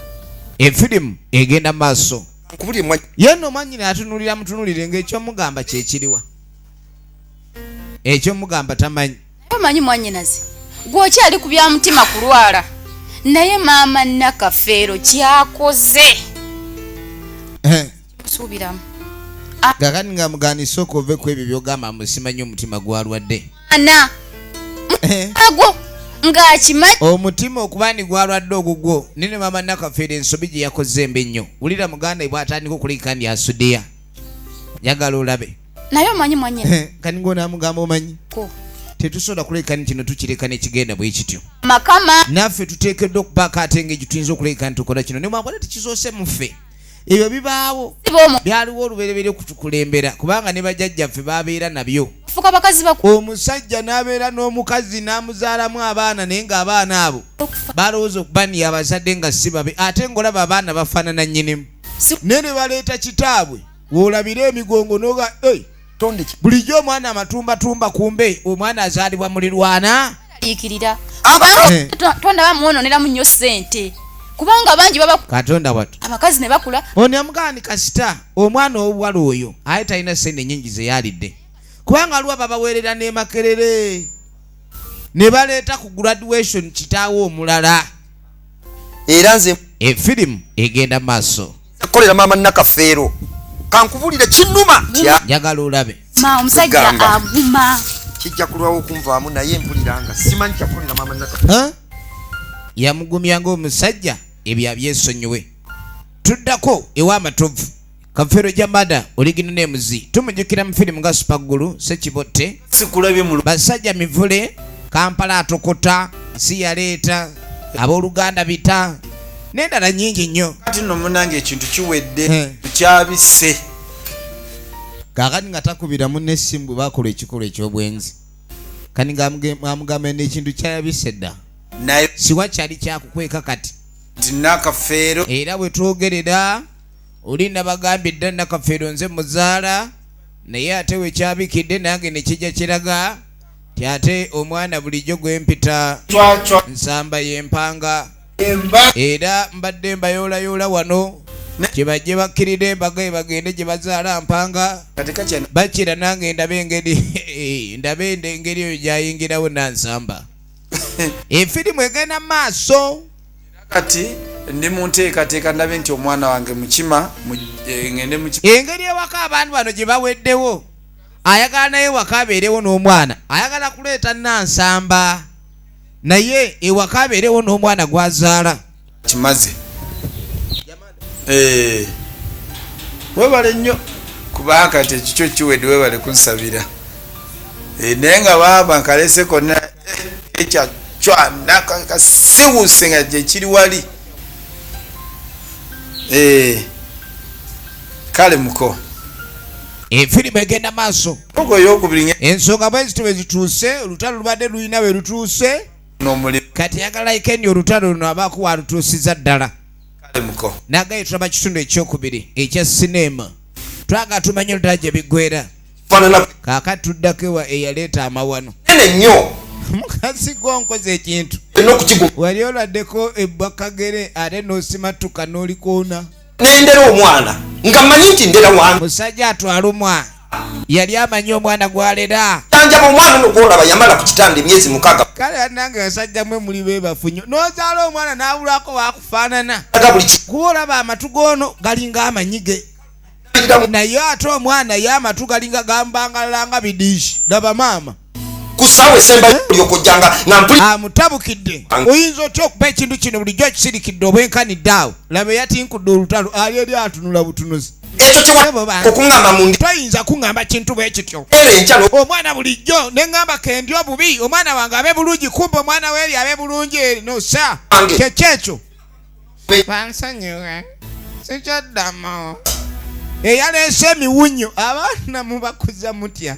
Efirimu egenda maaso. Nkubulire mwa. Ye nno mwannyina atunulira mutunulire ng'ekyomugamba kyekiriwa, ekyomugamba tamanyi. Omanyi mwannyinaze, gwe okyali ku bya mutima kulwala, naye maama Nakafeero kyakoze nsuubiramu. Kakati nga muganisa ove ku ebyo byogamba musimanyi omutima gwalwadde. Ana agwo ng'akimanyi. Omutima okuba ni gwalwadde ogugwo nene maama Nakafeero ensobi gye yakoze embi ennyo. Wulira muganda we bw'atandika okulabika ndi asudiya, njagala olabe. Naye omanyi mwannyina Kati ng'onaamugamba omanyi ko tetusobola kuleka ni kino tukireka nekigenda bwe kityo. Makama. Naffe tuteekeddwa okubaako ate engeri tuyinza okuleka nti tukola kino nemwakola tekisoose muffe. Ebyo bibaawo. Siba Byaliwo olubereberye kutukulembera, kubanga ne bajjajjaffe babeera nabyo. Fuka bakazi baku Omusajja n'abeera n'omukazi n'amuzaalamu abaana, naye ng'abaana abo balowooza okubaniya abazadde nga si babe, ate ng'olaba abaana bafaanana nnyinimu, naye ne baleeta kitaabwe w'olabira emigongo noga, "Ei, Tonde ki? Bulijjo omwana amatumbatumba, kumbe omwana azaalibwa mulirwana." Ikirira. Tondaba muwononeramu nnyo ssente, kubanga bangi baba Katonda watu. Abakazi ne bakula. Ono yamugamba ni kasita omwana ow'obuwala oyo aye talina sente nyingi ze yalidde, kubanga aliwo babaweerera n'emakerere ne baleeta ku graduation kitaawe omulala. Era nze Efirimu egenda maaso. Kukolera maama Nakafeero, kankubulire kinuma tya. Njagala olabe. Ma omusajja Kugamba. aguma. Kijja kulwawo okunvaamu, naye mpulira nga simanyi kyakukolera maama Nakafeero. Ha? Yamugumya ng'omusajja ebyo abyesonyiwe. Tuddako ewa Amatovu. Kafeero Jamada original names, tumujjukira mu firimu nga Supagulu, Sekibotte, Sikulabye mu Basajja Mivule, Kampala Atokota, Nsi Yaleeta, Abooluganda Bita n'endala nnyingi nnyo. Kati nno munange ekintu kiwedde, kyabisse. Kaakati nga takubira munne essimu bwe bakola ekikolwa eky'obwenzi, kani ng'amugamba n'ekintu kyayabise dda. Naye siwa kyali kyakukweka kati. Nti Nakafeero Era bwe twogerera oli nabagambye dda, Nakafeero nze muzaala, naye ate we kyabikidde nange ne kijja kiraga ti ate omwana bulijjo gwe mpita Cwacwa. Nsamba y'empanga. Emba. Era mbadde mbayoolayoola wano kyebajje bakkirira embaga bagende gye bazaala mpanga. Kati kakyana. Bakira nange ndabe engeri ndabe engeri oyo gyayingirawo nansamba. Efirimu egenda maaso. Kati ndi mu nteekateeka ndabe nti omwana wange mukima ngende mukima. Engeri ewaka abantu bano gye baweddewo, ayagala naye waka abeerewo n'omwana, ayagala kuleeta nansamba naye ewaka abeerewo n'omwana gwazaala. Kimaze. Eh, webale nnyo, kubanga kati ekikyo kiwedde. Webale kunsabira. Eh, naye nga baaba nkalese konna ekya cwana kasiwuse nga gyekiri wali. Eh, kale muko. Efirimu egenda maaso. Ogo eyokubiri Ensonga bwe ziti bwe zituuse, olutalo lubadde lulina bwe lutuuse. N'omulimu. Kati ayagala ikendi olutalo luno abaako walutuusiza ddala. Kale muko. Nagaye tulaba kitundu ekyokubiri ekya sinema, twagala tumanye olutalo gye biggwera. Faanana. Kaakati tuddako ewa eyaleeta amawano. Nene nnyo. Mukazi gwonkoze ekintu. Olina okukiguma. Wali olwaddeko ebbwa kagere ate n'osimatuka n'olikoona. Nendera omwana nga mmanyi nti ndera wange. Musajja atwalumwa yali amanyi omwana gwalera. Janjaba omwana ono gwolaba yamala ku kitanda emyezi 6. Kale nange basajja mwe muli beebafu nnyo, n'ozaala omwana n'abulwako wakufaanana. Aga buli ki- Kuba olaba amatu g'ono galinga amanyige, naye ate omwana ye amatu galinga gambangalala nga bidiishi. Laba maama. Ku ssaawa esembayo olyokojjanga nga mpuli. Amutabukidde. Oyinza otya okuba ekintu kino bulijjo okisirikidde obwenkanidde awo? Laba eyatinkudde olutalo ali eri atunula butunuzi. Ekyo Sebo bange. okuŋŋamba mu ndi Toyinza kuŋŋamba kintu bwe kityo. Era enkya Omwana bulijjo ne ŋŋamba kendi obubi omwana wange abe bulungi, kumbe omwana weeri abe bulungi eri nosa. Wange. Kyekyekyo bansonyiwe, sikyaddamu. Eyaleese emiwunyo, abaana mubakuza mutya?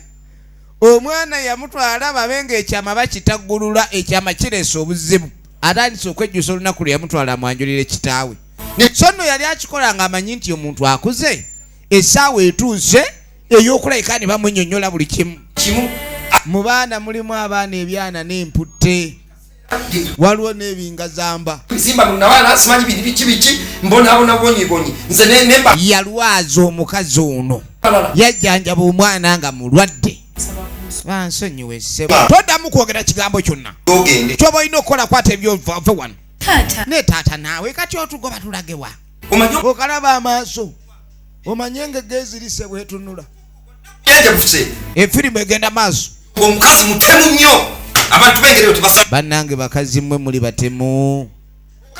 Omwana yamutwala babe ng'ekyama bakitaggulula, ekyama kireese obuzibu, atandise okwejjusa olunaku lwe yamutwala amwanjulire kitaawe. So nno yali akikola ng'amanyi nti omuntu akuze, essaawa etuuse ey'okulabika ne bamunnyonnyola buli kimu. Kimu. Mu baana mulimu abaana ebyana n'emputte, waliwo n'ebingazamba. Zimba munabaana simanyi biri biki biki, mbonaabona bonyibonyi nze nemba. Yalwaza omukazi ono, yajjanjaba omwana nga mulwadde. Bansonyiwe ssebo, toddamu kwogera kigambo kyonna. Ogende. Kyoba olina okukola, kwata ebyova wano. Taata. Ne taata naawe kati otugoba tulagewa? Omanyi Okalaba amaaso omanye engege ezirise bwetunula. Enjebuse. Efirimu egenda maaso. Omukazi mutemu nnyo, abantu b'engeri eyo tebasa. Bannange bakazi mmwe muli batemu.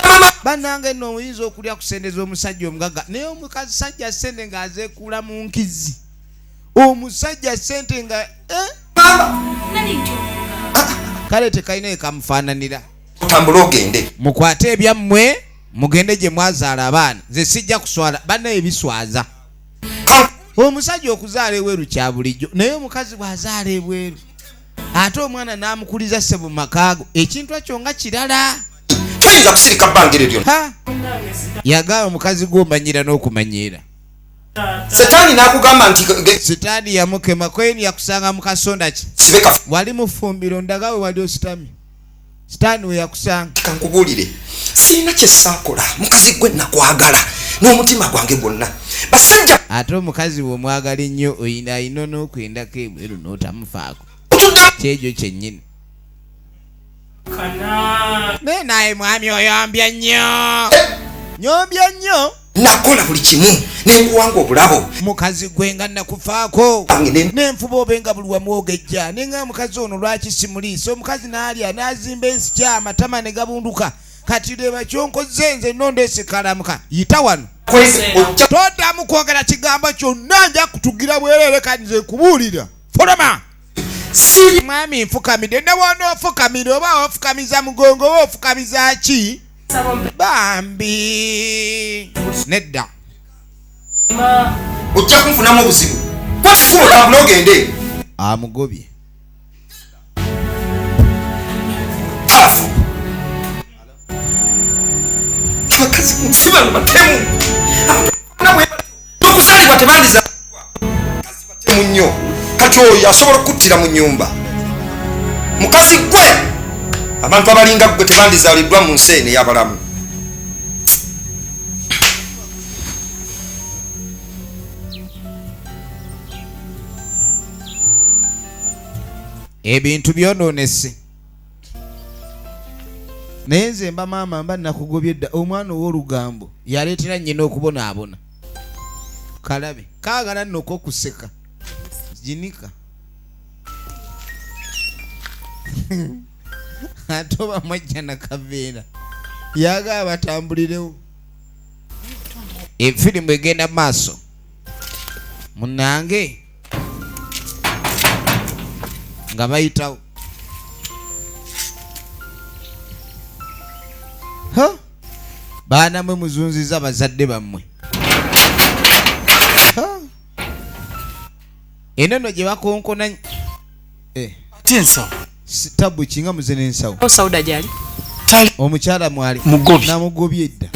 Mama. Bannange nno oyinza okulya ku sente z'omusajja omugagga, naye omukazi sajja sente ng'azeekuula mu nkizi, omusajja sente nga eh? Mama. Nani nti Kale tekalina ekamufaananira. Otambule ogende. Mukwate ebyammwe mugende gye mwazaala abaana, nze sijja kuswala. Bannaye biswaza. Omusajja okuzaala ebweru kya bulijjo, naye omukazi bw'azaala ebweru ate omwana n'amukuliza ssebo mu makaago, ekintu ekyo nga kirala. Toyinza kusirika bbanga eryo lyonna. Yagamba omukazi gw'omanyiira n'okumanyiira. Setaani n'akugamba nti Sitaani yamukema koyini yakusanga mu kasonda ki? Wali mu ffumbiro ndaga we wali ositamye. Sitaani we yakusanga. Kankubuulire, sirina kye saakola mukazi gwe, nakwagala n'omutima gwange gwonna. Basajja ate omukazi bw'omwagala ennyo oyina alina n'okwendako ebweru n'otamufaako. Kyegyo kyennyini. Naye naye mwami oyombye nnyo. Nyombye nnyo. Nakola buli kimu nenkuwanga obulabo. Mukazi gwe nga nakufaako nenfuba obe nga buli wamu ogejja, naye nga mukazi ono lwaki simuliisa? Omukazi n'alya n'azimba ensikya amatama ne gabunduka. Kati leba kyonkoze nze nondeese kalamuka yita wano. Toddamu kwogera kigambo kyonna, nja kutugira bwereere. Kati nze nkubuulira, fuluma. Mwami nfukamidde, ne wonoofukamira oba ofukamiza mugongo oba ofukamiza ki, bambi nedda. Ojja kunfunamu obuzibu. Kwata otambule ogende. Amugobye. Taafu. Abakazi ku nsi bano batemu. N'okuzaalibwa tebandiza. Bakazi batemu nnyo. Kati oyo asobola okukuttira mu nnyumba. Mukazi ggwe, abantu abalinga ggwe tebandizaaliddwa mu nsi eno ey'abalamu. Ebintu byonoonese, naye nze mba maama mba nakugobye dda. Omwana ow'olugambo yaleetera nnyina okubonaabona. Kalabe kaagala nno okuseka ginika ate oba mwajja nakaveera yagala batambulirewo. Efirimu egenda maaso munange nga bayitawo. Ha? Baana mwe muzunziza bazadde bammwe. Ha? Eno no gye bakonkona Ate ensawo? Tabu kinga muze n'ensawo. Sauda gyali? Omukyala mwali. Mugobye. Namugobye edda.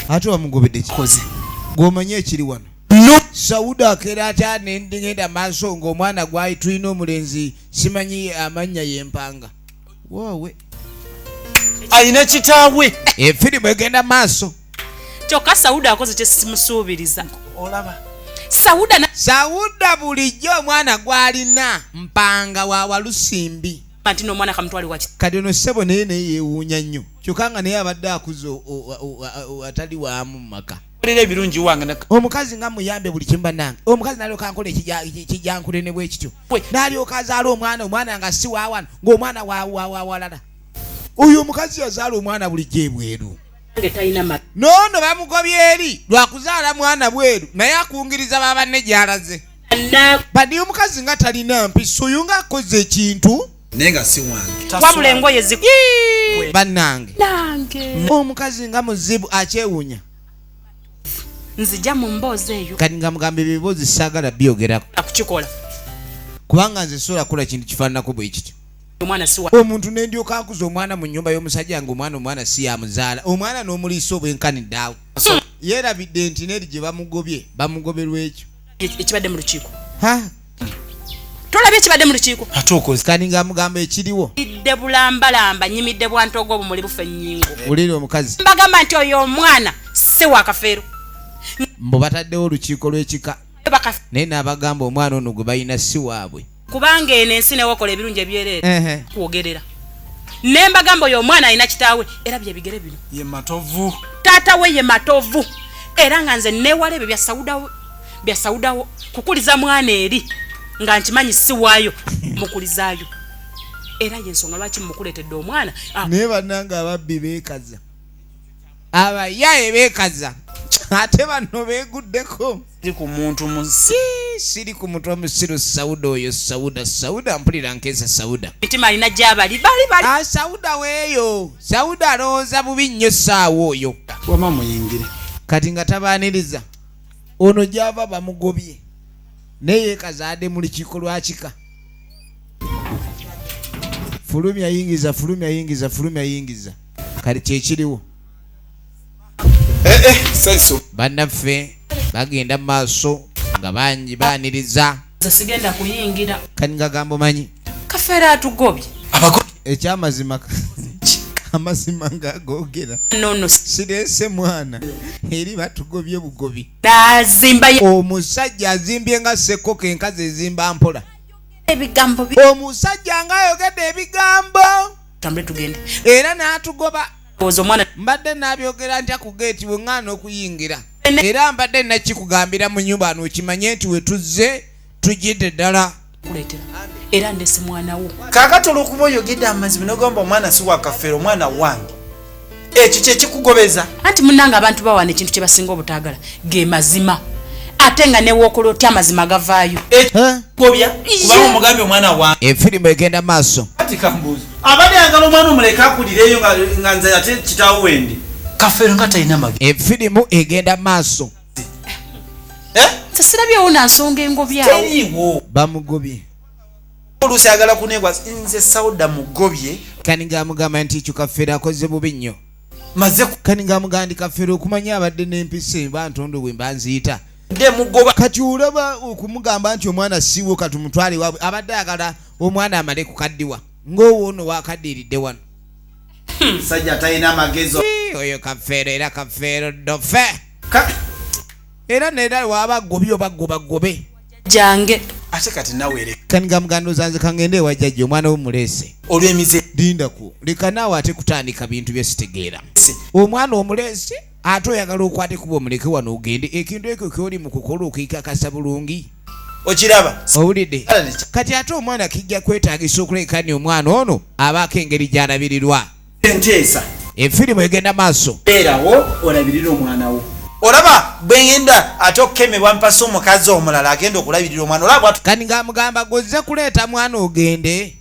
Ate wamugobedde ki? Koze. Gw'omanyi ekiri wano? No. Sauda akeera atya nengenda maaso ng'omwana gwali tulina omulenzi simanyi amannya y'empanga woowe. Alina kitaawe. Efirimu egenda maaso. Kyokka Sauda akoze kyesimusuubiriza. Olaba. Sauda na Sauda bulijjo omwana gw'alina mpanga wa Walusimbi. Nti n'omwana kamutwale wa Kati ono ssebo naye yeewuunya nnyo, kyokka nga naye abadde akuze atali waamu mu maka. Olera ebirungi wange Omukazi nga muyambe buli kimu bannange, omukazi n'alyoka nkola ekijankule ne bwe kityo, n'alyoka azaala omwana, omwana nga si waawano, ng'omwana wawalala. Oyo omukazi yazaala omwana bulijjo ebweru. Talina maka. Noono bamugobye eri lwakuzaala mwana bweru, naye akungiriza babanne gy'alaze. Na Badi omukazi nga talina mpisa, oyo ng'akoze ekintu Naye nga si wange. Wabula engoye zi Bannange, nange omukazi nga muzibu, akyewuunya. Nzija mu mboozi eyo. Kati nga mugamba ebibuuzi saagala byogerako. Akukikola. Kubanga nze sobola kukola kintu kifaananako bwe kityo. Omwana si wa Omuntu nendyoka nkuza omwana mu nnyumba y'omusajja nga omwana si yamuzaala, omwana n'omuliisa obwenkanidde awo. Yeerabidde nti neri gye bamugobye bamugoberwa ekyo. Ekibadde mu lukiiko. Ha? Tolabye ekibadde mu lukiiko? Ate okoze. Kati nga mugamba ekiriwo. Nyimidde bulambalamba, nyimidde bwantogo obumuli bufa ennyingo. Wulira omukazi. Mbagamba nti oyo omwana si wa Kafeero. Mbu bataddewo olukiiko lw'ekika. Baka Naye n'abagamba omwana ono gwe balina si waabwe. Kubanga eno ensi newakola ebirungi ebyereere kwogerera. Ne mbagamba oyo omwana alina kitaawe, era byebigere bino. Ye Matovu. Taata we ye Matovu, era nga nze neewala ebyo bya Saudawo, bya Saudawo kukuliza mwana eri nga nkimanyi si waayo mukulizaayo, era yensonga lwaki mukuleetedde omwana. Naye bannange ababbi beekaza, abayaye beekaza, ate bano beeguddeko. Siri ku muntu musi. Ii, siri ku muntu omusiru Sauda oyo. Sauda, Sauda, mpulira nkeesa Sauda. Mitima alina gyabali bali bali. Ah, Sauda weeyo, Sauda alowooza bubi nnyo essaawa oyo. Wama muyingire. Kati nga tabaaniriza, ono gyava bamugobye. Naye yekazaadde mu lukiiko lwa kika. Fulumya yingiza, fulumya yingiza, fulumya yingiza. Kati kyekiriwo. Eh, eh, saiso. Bannaffe bagenda mu maaso nga bangi baaniriza. Nze sigenda kuyingira. Kani ngagamba omanyi Kafeero atugobye. Ekyamazima amazima ngagogera. Nono Sireese mwana eri batugobye bugobi. Nazimba ye- Omusajja azimbye nga ssekoko enkazi ezimba mpola. Ebigambo Omusajja ng'ayogedde ebigambo. Tambule tugende. Era n'atugoba. Ozo omwana Mbadde nabyogera ntya ku geeti bwe ŋŋaana okuyingira. Era mbadde nakikugambira mu nnyumba ano okimanye nti we tuzze tujjidde ddala. Kuleetera. Era ndese mwana wo. Kaakati olw'okuba oyogedde amazima n'ogamba omwana si wa Kafeero, omwana wange, ekyo kye kikugobeza. Anti munnange abantu bawana ekintu kye basinga obutaagala ge mazima, ate nga ne wookola otya amazima gavaayo. Ekikugobya kubanga omugambye omwana wange. Efirimu egenda maaso. Kati kambuuze, abadde ayagala omwana omuleke akulireyo nga nze ate kitaawe wendi. Kafeero nga talina magezi. Efirimu egenda maaso. Eh? Nze sirabyewo na nsonga engobyawo. Teriiwo. Bamugobye. Oluusi ayagala kunegwa nze Sauda mugobye. Kani ng'amugamba nti ekyo Kafeero akoze bubi nnyo. Maze Kani ng'amugamba nti Kafeero okumanya abadde n'empisa emba ntondo bwe mba nziyita. Nde mugoba. Kati olaba okumugamba nti omwana siwo kati umutwale waabwe, abadde ayagala omwana amale kukaddiwa ng'owo ono wakaddiridde wano. Musajja talina magezi. Ii, oyo Kafeero era Kafeero ddofe. Era neera waba agobye oba goba gobe. Jange. Ate kati nawe leka. Kani ngamugamba ozanze kangende ewa jjajja omwana wo muleese. Olw'emize. Lindako. Leka naawe ate kutandika bintu bye sitegeera. Si. Omwana omuleese ate oyagala okwate kuba omuleke wano ogende. Ekintu ekyo ky'oli mu kukola okikakasa bulungi. Okiraba? Owulidde? Kale ne Kati ate omwana kijja kwetaagisa okuleka ni omwana ono abaako engeri gy'alabirirwa. Enteesa. Efirimu egenda maaso. Beerawo olabirire omwana wo. Olaba bwe ngenda ate okukemebwa mpasa omukazi omulala agenda okulabirira omwana. Olaba bw'atu- Kati ng'amugamba gw'ozze kuleeta mwana ogende.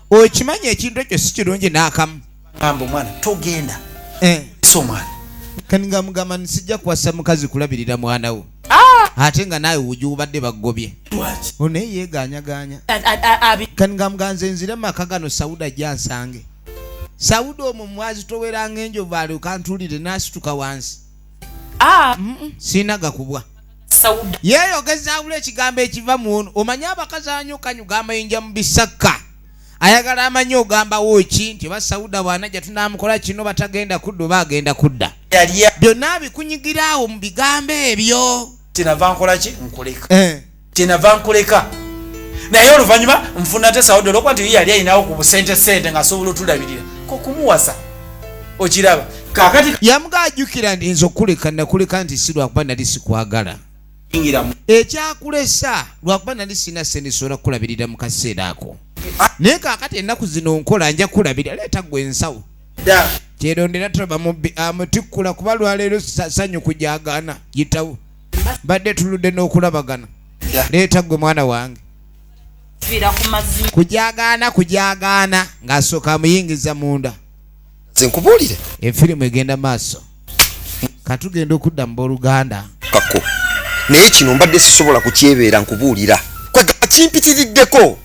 Okimanyi ekintu ekyo si kirungi n'akamu. Gamba omwana togenda. Si omwana. Kati ng'amugamba nti sijja kuwasa mukazi kulabirira mwana wo. Ate nga naawe wugi obadde baggobye. Lwaki? Ono naye yeegaanyagaanya. Kati ng'amugamba nze nzire mu maka gano Sauda ajje ansange. Sauda omwo mwazitowera ng'enjovu alyoke antuulire n'asituka wansi. Sirina gakubwa. Sauda. Yeeyogeza awula ekigambo ekiva mu ono. Omanyi abakazi abanyukanyuka amayinja mu bisaka. Ayagala amanyi ogambawo ki nti oba Sauda bw'anajja tunaamukola kino batagenda kudda oba agenda kudda. Yali Byonna bikunyigira awo mu bigambo ebyo. Kyenava nkola ki? Nkuleka. Kyenava nkuleka. Naye oluvannyuma nfuna ate Sauda olw'okuba nti ye yali alinawo ku busente sente ng'asobola otulabirira. Ko kumuwasa. Okiraba? Kaakati Yamuga ajjukira nti nze okukuleka nakuleka nti si lwakuba nali sikwagala. Yingira mu- Ekyakulesa lwakuba nali sirina ssente sobola kukulabirira mu kaseera ako. Naye kaakati ennaku zino nkola nja kukulabirira, leeta ggwe ensawo. Dda. Kyerondera tolaba mubbi amutikkula kuba lwaleero ssanyu kujagaana yitawo. Mbadde tuludde n'okulabagana. Dda. Leeta ggwe mwana wange. Fiira ku mazima. Kujagaana, kujagaana ng'asooka amuyingiza munda. Nze nkubuulire. Efirimu egenda maaso. Katugenda okudda mu booluganda. Kako. Naye kino mbadde sisobola kukyebeera nkubuulira. Kwega kimpitiriddeko.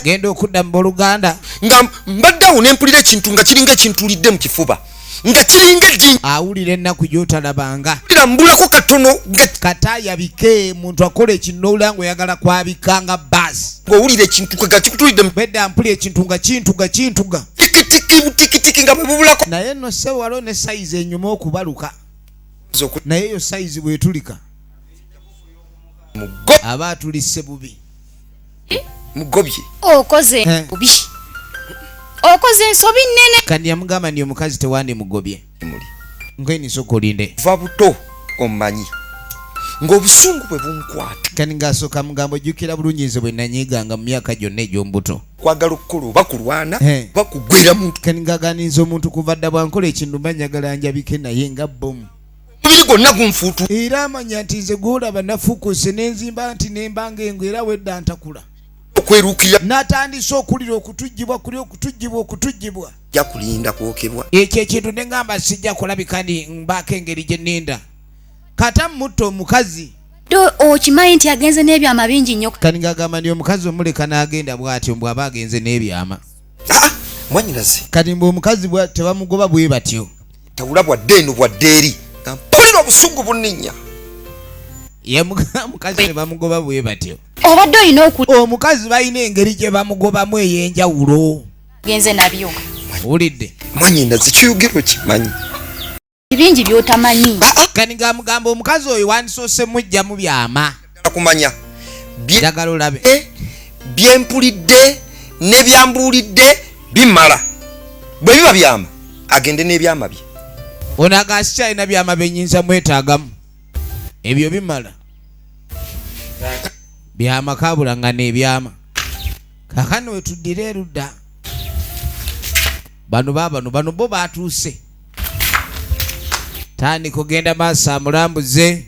Genda okudda mu booluganda. Nga mbadde awo ne mpulira ekintu nga kiringa ekintuulidde mu kifuba. Nga kiringa ejjinja. Awulira ennaku gy'otalabanga. Mpulira mbulako katono nga Kata ayabike, muntu akola ekintu n'owulira ng'oyagala kwabika nga baasi. Ng'owulira ekintu kwega kikutuulidde mu Bedda mpulira ekintu nga kintuga kintuga. Tikitiki butikitiki nga bwe bubulako. Naye nno ssebo waliwo ne sayizi enyuma okubaluka. Nze oku- Naye eyo sayizi bw'etulika. Mugo- Aba atulise bubi. Mugobye. Okoze bubi. Okoze ensobi nnene. Kandi yamugamba nti omukazi tewandimugobye. Muli. Nkweni sooka olinde. Va buto omanyi ng'obusungu bwe bunkwata. Kandi ng'asooka mugamba ojjukira bulungi nze bwe nanyiiganga mu myaka gyonna egy'omubuto. Kwagala okukola oba kulwana oba kugwera muntu. Kandi ng'aganiza omuntu kuva dda bwankola ekintu mba njagala njabike naye nga bbomu. Omubiri gwonna gunfuutu. Era amanya nti nze gw'olaba nafuukuse ne nzimba nti ne mba ng'engo era wedda ntakula. Okweruukirira. N'atandise okulira okutujjibwa kuli okutujjibwa okutujjibwa. Nja kulinda kwokebwa. Ekyo ekintu ne ŋŋamba sijja kulabika nti mbaako engeri gye nninda. Kata mutta omukazi. Okimanyi nti agenze n'ebyama bingi nnyo. Kati ng'agamba nti omukazi omuleka n'agenda bw'atyo bw'aba agenze n'ebyama. Ah, mwanyinaze. Kati mbu omukazi tebamugoba bwe batyo. Tawula bwadde eno bwadde eri. Mpulira obusungu bunninya. Ye omukazi tebamugoba bwe batyo. Obadde olina oku omukazi balina engeri gye bamugobamu ey'enjawulo. Genze nabyo. Owulidde? Mwanyinaze ky'oyogera okimanyi. Bingi by'otamanyi. Ah, ah. Kati ng'amugamba omukazi oyo wandisoose mujjamu byama. Kumanya. Njagala olabe. Bye mpulidde ne byambuulidde bimala. Bwe biba byama agende n'ebyama bye. Ono agamba sikyalina byama bye nnyinza mwetaagamu. Ebyo bimala. Byama kabulangana ebyama. Kaakano we tuddira erudda. Bano baabano bano bo baatuuse. Tandika ogenda maaso amulambuze.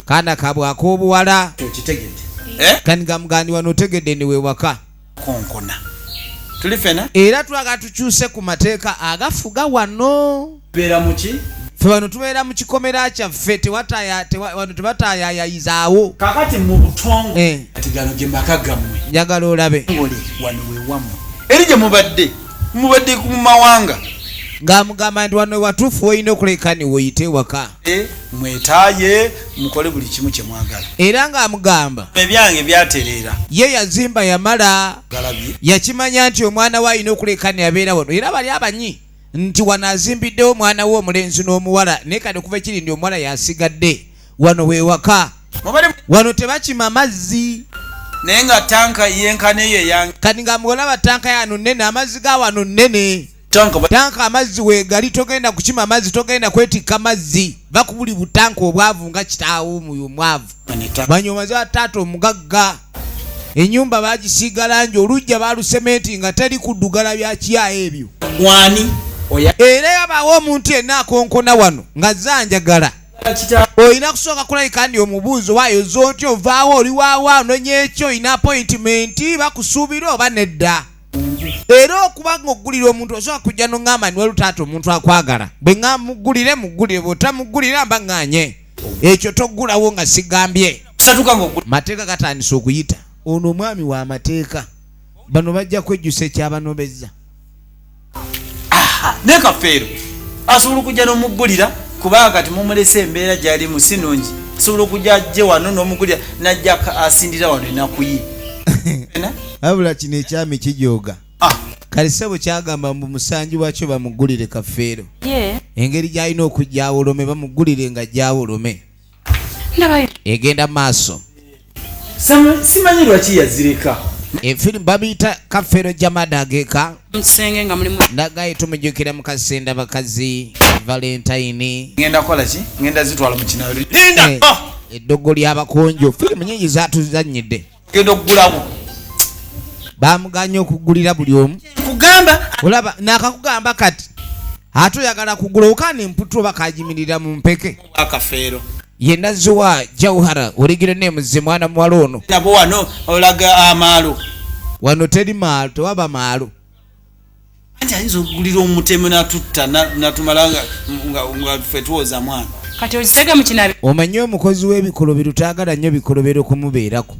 Kaana kaabwe ak'obuwala. Okitegedde? Eh? Kani gamugandi wano otegedde ni wewaka. Konkona. Tuli fena? Era twagala tukyuse ku mateeka agafuga wano. Beera mu ki? Ffe wano tubeera mu kikomera kyaffe, wano tebatayayayizaawo. Kaakati mu butongole kati gano ge maka gammwe. Njagala olabe. Ngole wano we wammwe. Eri gye mubadde, mubadde ku mawanga. Ng'amugamba nti wano watuufu w'olina okuleka ni w'oyite ewaka. Mwetaaye mukole buli kimu kye mwagala. Era ng'amugamba ebyange byatereera. Ye yazimba yamala. Galabye. Yakimanya nti omwana we alina okuleka ni abeera wano. Era bali abanyi nti wano azimbiddewo omwana we omulenzi n'omuwala, naye kati okuva ekiri nti omuwala yasigadde wano we waka. Wano tebakima mazzi. Naye nga tanka yenkana eyo eyange. Kati nga mulaba tanka yano nnene, amazzi ga wano nnene. Tanka amazzi weegali, togenda kukima mazzi, togenda kwetikka mazzi. Va ku buli butanka obwavu nga kitaawo omuyo omwavu. Manya omaze wa taata omugagga. Ennyumba baagisiiga langi, oluggya baalusementi nga teri kuddugala bya kiyaye ebyo. Wani? Oya. Era yabaawo omuntu yenna akonkona wano nga zanjagala. Olina kusooka kulabika ndi omubuuzo waayo z'otya ovaawo oli waawa ononye ekyo olina appointment bakusuubira oba nedda. Era okuba ng'oggulira omuntu osobola kujja n'oŋŋamba nti waliwo taata omuntu akwagala. Bwe ŋŋamba muggulire, muggulire, bw'otamuggulira mba ŋŋaanye. Ekyo toggulawo nga sigambye. Mateeka gatandise okuyita. Ono omwami wa mateeka. Bano bajja kwejjusa ekyabanobezza. Aha, ne Kafeero asobola okujja n'omuggulira kubanga kati mumulese embeera gy'alimu si nnungi. Asobola okujja ajje wano n'omuggulira n'ajja asindira wano ennaku ye. Wabula kino ekyami kijooga. Kale ssebo kyagamba mbu musanji wakyo bamuggulire Kafeero. Engeri gy'alina okujja awolome bamuggulire nga ajja awolome. Egenda maaso. Simanyi lwaki yazireka. Efirimu babiyita Kafeero Jamada ageeka. Musenge nga mulimu. Nagaye tumujjukira mu kasenda bakazi Valentine. Ngenda kukola ki? Ngenda zitwala mu kinaabiro. Linda! Eddogo ly'abakonjo. Firimu nnyingi zaatuzannyidde. Genda okugulawo. Baamuganye okugulira buli omu. Kugamba. Olaba naakakugamba kati. Ate oyagala kugula okaana emputu oba kagimirira mu mpeke. Akafeero. Ye Nazziwa Jauhara oligire n'emuze mwana muwala ono. Nabo wano olaga amaalo. Wano teri maalo, tewaba maalo. Anti ayinza okugulira omutemu n'atutta n'atumala nga ffe tuwoza mwana. Kati ozitege mu kinaabiro. Omanyi omukozi w'ebikolobero taagala nnyo bikolobero kumubeerako.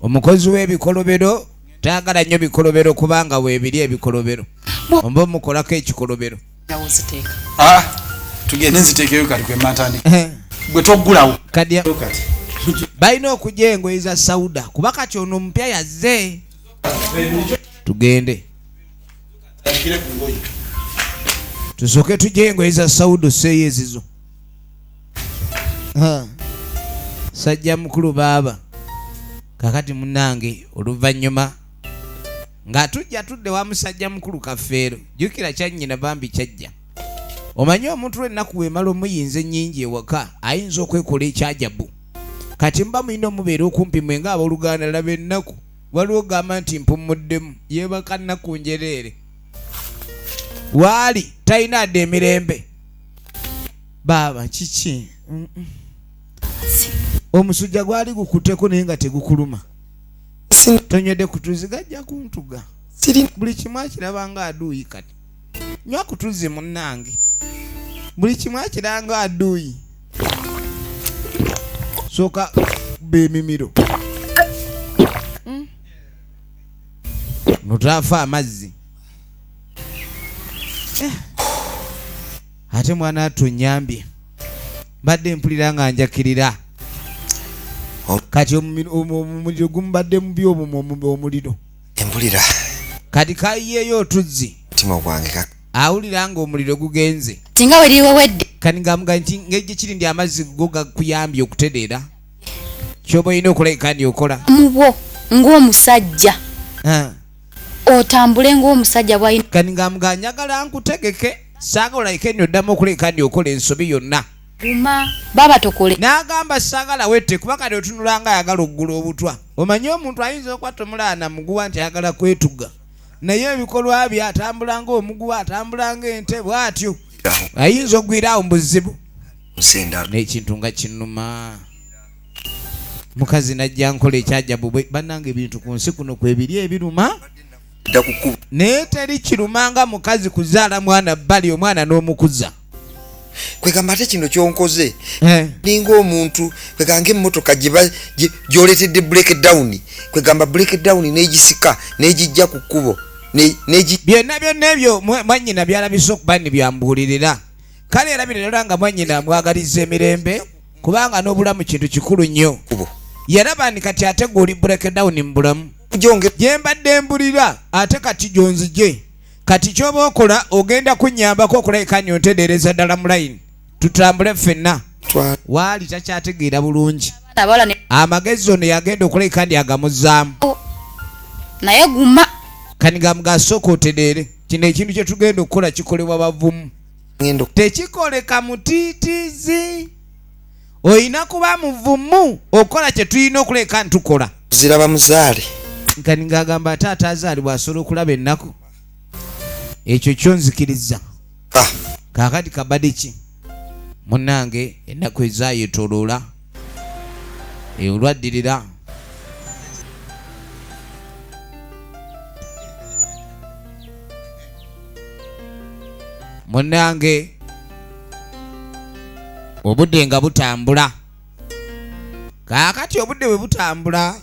Omukozi w'ebikolobero taagala nnyo bikolobero kubanga weebiri ebikolobero. Oba omukolako ekikolobero. Tugende nziteekeyo kati kwe mantandika. Gwe toggulawo. Kati balina okujja engoye za Sauda kuba kati ono omupya yazze. Tugende. Tusooke tujje engoye za Sauda osseeyo ezizo. Sajja mukulu baaba. Kakati munnange oluvannyuma nga tujja tudde wa musajja mukulu Kafeero. Jjukira kyannyina bambi kyajja. Omanyi omuntu lw'ennaku bw'emala omuyinza ennyingi ewaka ayinza okwekola ekyajabu. Kati muba mulina omubeera okumpi mwe ng'abooluganda laba ennaku. Waliwo ogamba nti mpummuddemu yeebaka nnaku njereere. Waali talina adda emirembe. Baaba kiki? Omusujja gwali gukutteko naye nga tegukuluma. Tonywedde ku tuzzi gajja kuntuga. Buli kimu akiraba nga aduuyi kati. Nywa ku tuzzi munnange. Buli kimu akiraba nga aduuyi. Sooka bemimiro notaafa amazzi. Ate mwana atunyambye, mbadde mpulira nga njakirira. Kati omuliro gumubadde mubi, omuliro. Empulira. Kati kayiyeeyo otuzzi. Mutima gwange Awulira nga omuliro gugenze. Singa weriwewedde. Kati ng'amuga nti ngeri kiri ndi amazzi go gakuyambye okutereera, kyoba olina okola kandi okola. Mubwo ng'omusajja. Otambule ng'omusajja bw'alina. Kati ng'amuga njagala nkutegeke, saagala olabike nno oddamu okuleka ndi okola ensobi yonna. Guma baba tokole. N'agamba saagala wette, kuba kati otunula nga ayagala okugula obutwa. Omanyi omuntu ayinza okuba tomulaana muguwa nti ayagala kwetuga, naye ebikolwa bye atambula ng'omuguwa, atambula ng'ente, bw'atyo ayinza okugwira awo mu buzibu. N'ekintu nga kinuma, mukazi najja nkola ekyajabu. Bannange, ebintu ku nsi kuno kwebiri ebiruma, naye teri kiruma nga mukazi kuzaala mwana bbali, omwana n'omukuza. Kwegamba ate kino kyonkoze ninga omuntu kwegamba emmotoka gyoletedde break down, kwegamba break down n'egisika n'egijja ku kkubo. Byonna byonna ebyo mwannyina byalabise okuba ni byambuulirira. Kale era bino nga mwannyina amwagaliza emirembe, kubanga n'obulamu kintu kikulu nnyo. Yalaba ni kati ate gwe oli break down mu bulamu gye mbadde mbulira, ate kati gyonzije. Kati kyoba okola, ogenda kunnyambako okulabika nyo ntereereza ddala mu layini, tutambule ffenna. Waali takyategeera bulungi. Amagezi ono yagenda okulabika ndi agamuzaamu. Naye guma. Kani gamugasooka otereere, kino ekintu kye tugenda okukola kikolebwa bavumu, tekikoleka mutiitiizi. Olina kuba muvumu okukola kye tulina okuleka ntukola. Ziraba muzaale. Kani ng'agamba ate atazaalibwa asobola okulaba ennaku. Ekyo kyonzikiriza. Kaakati kabadde ki munnange, ennaku ezaayetoloola olwaddirira. Munnange, obudde nga butambula. Kaakati obudde bwe butambula,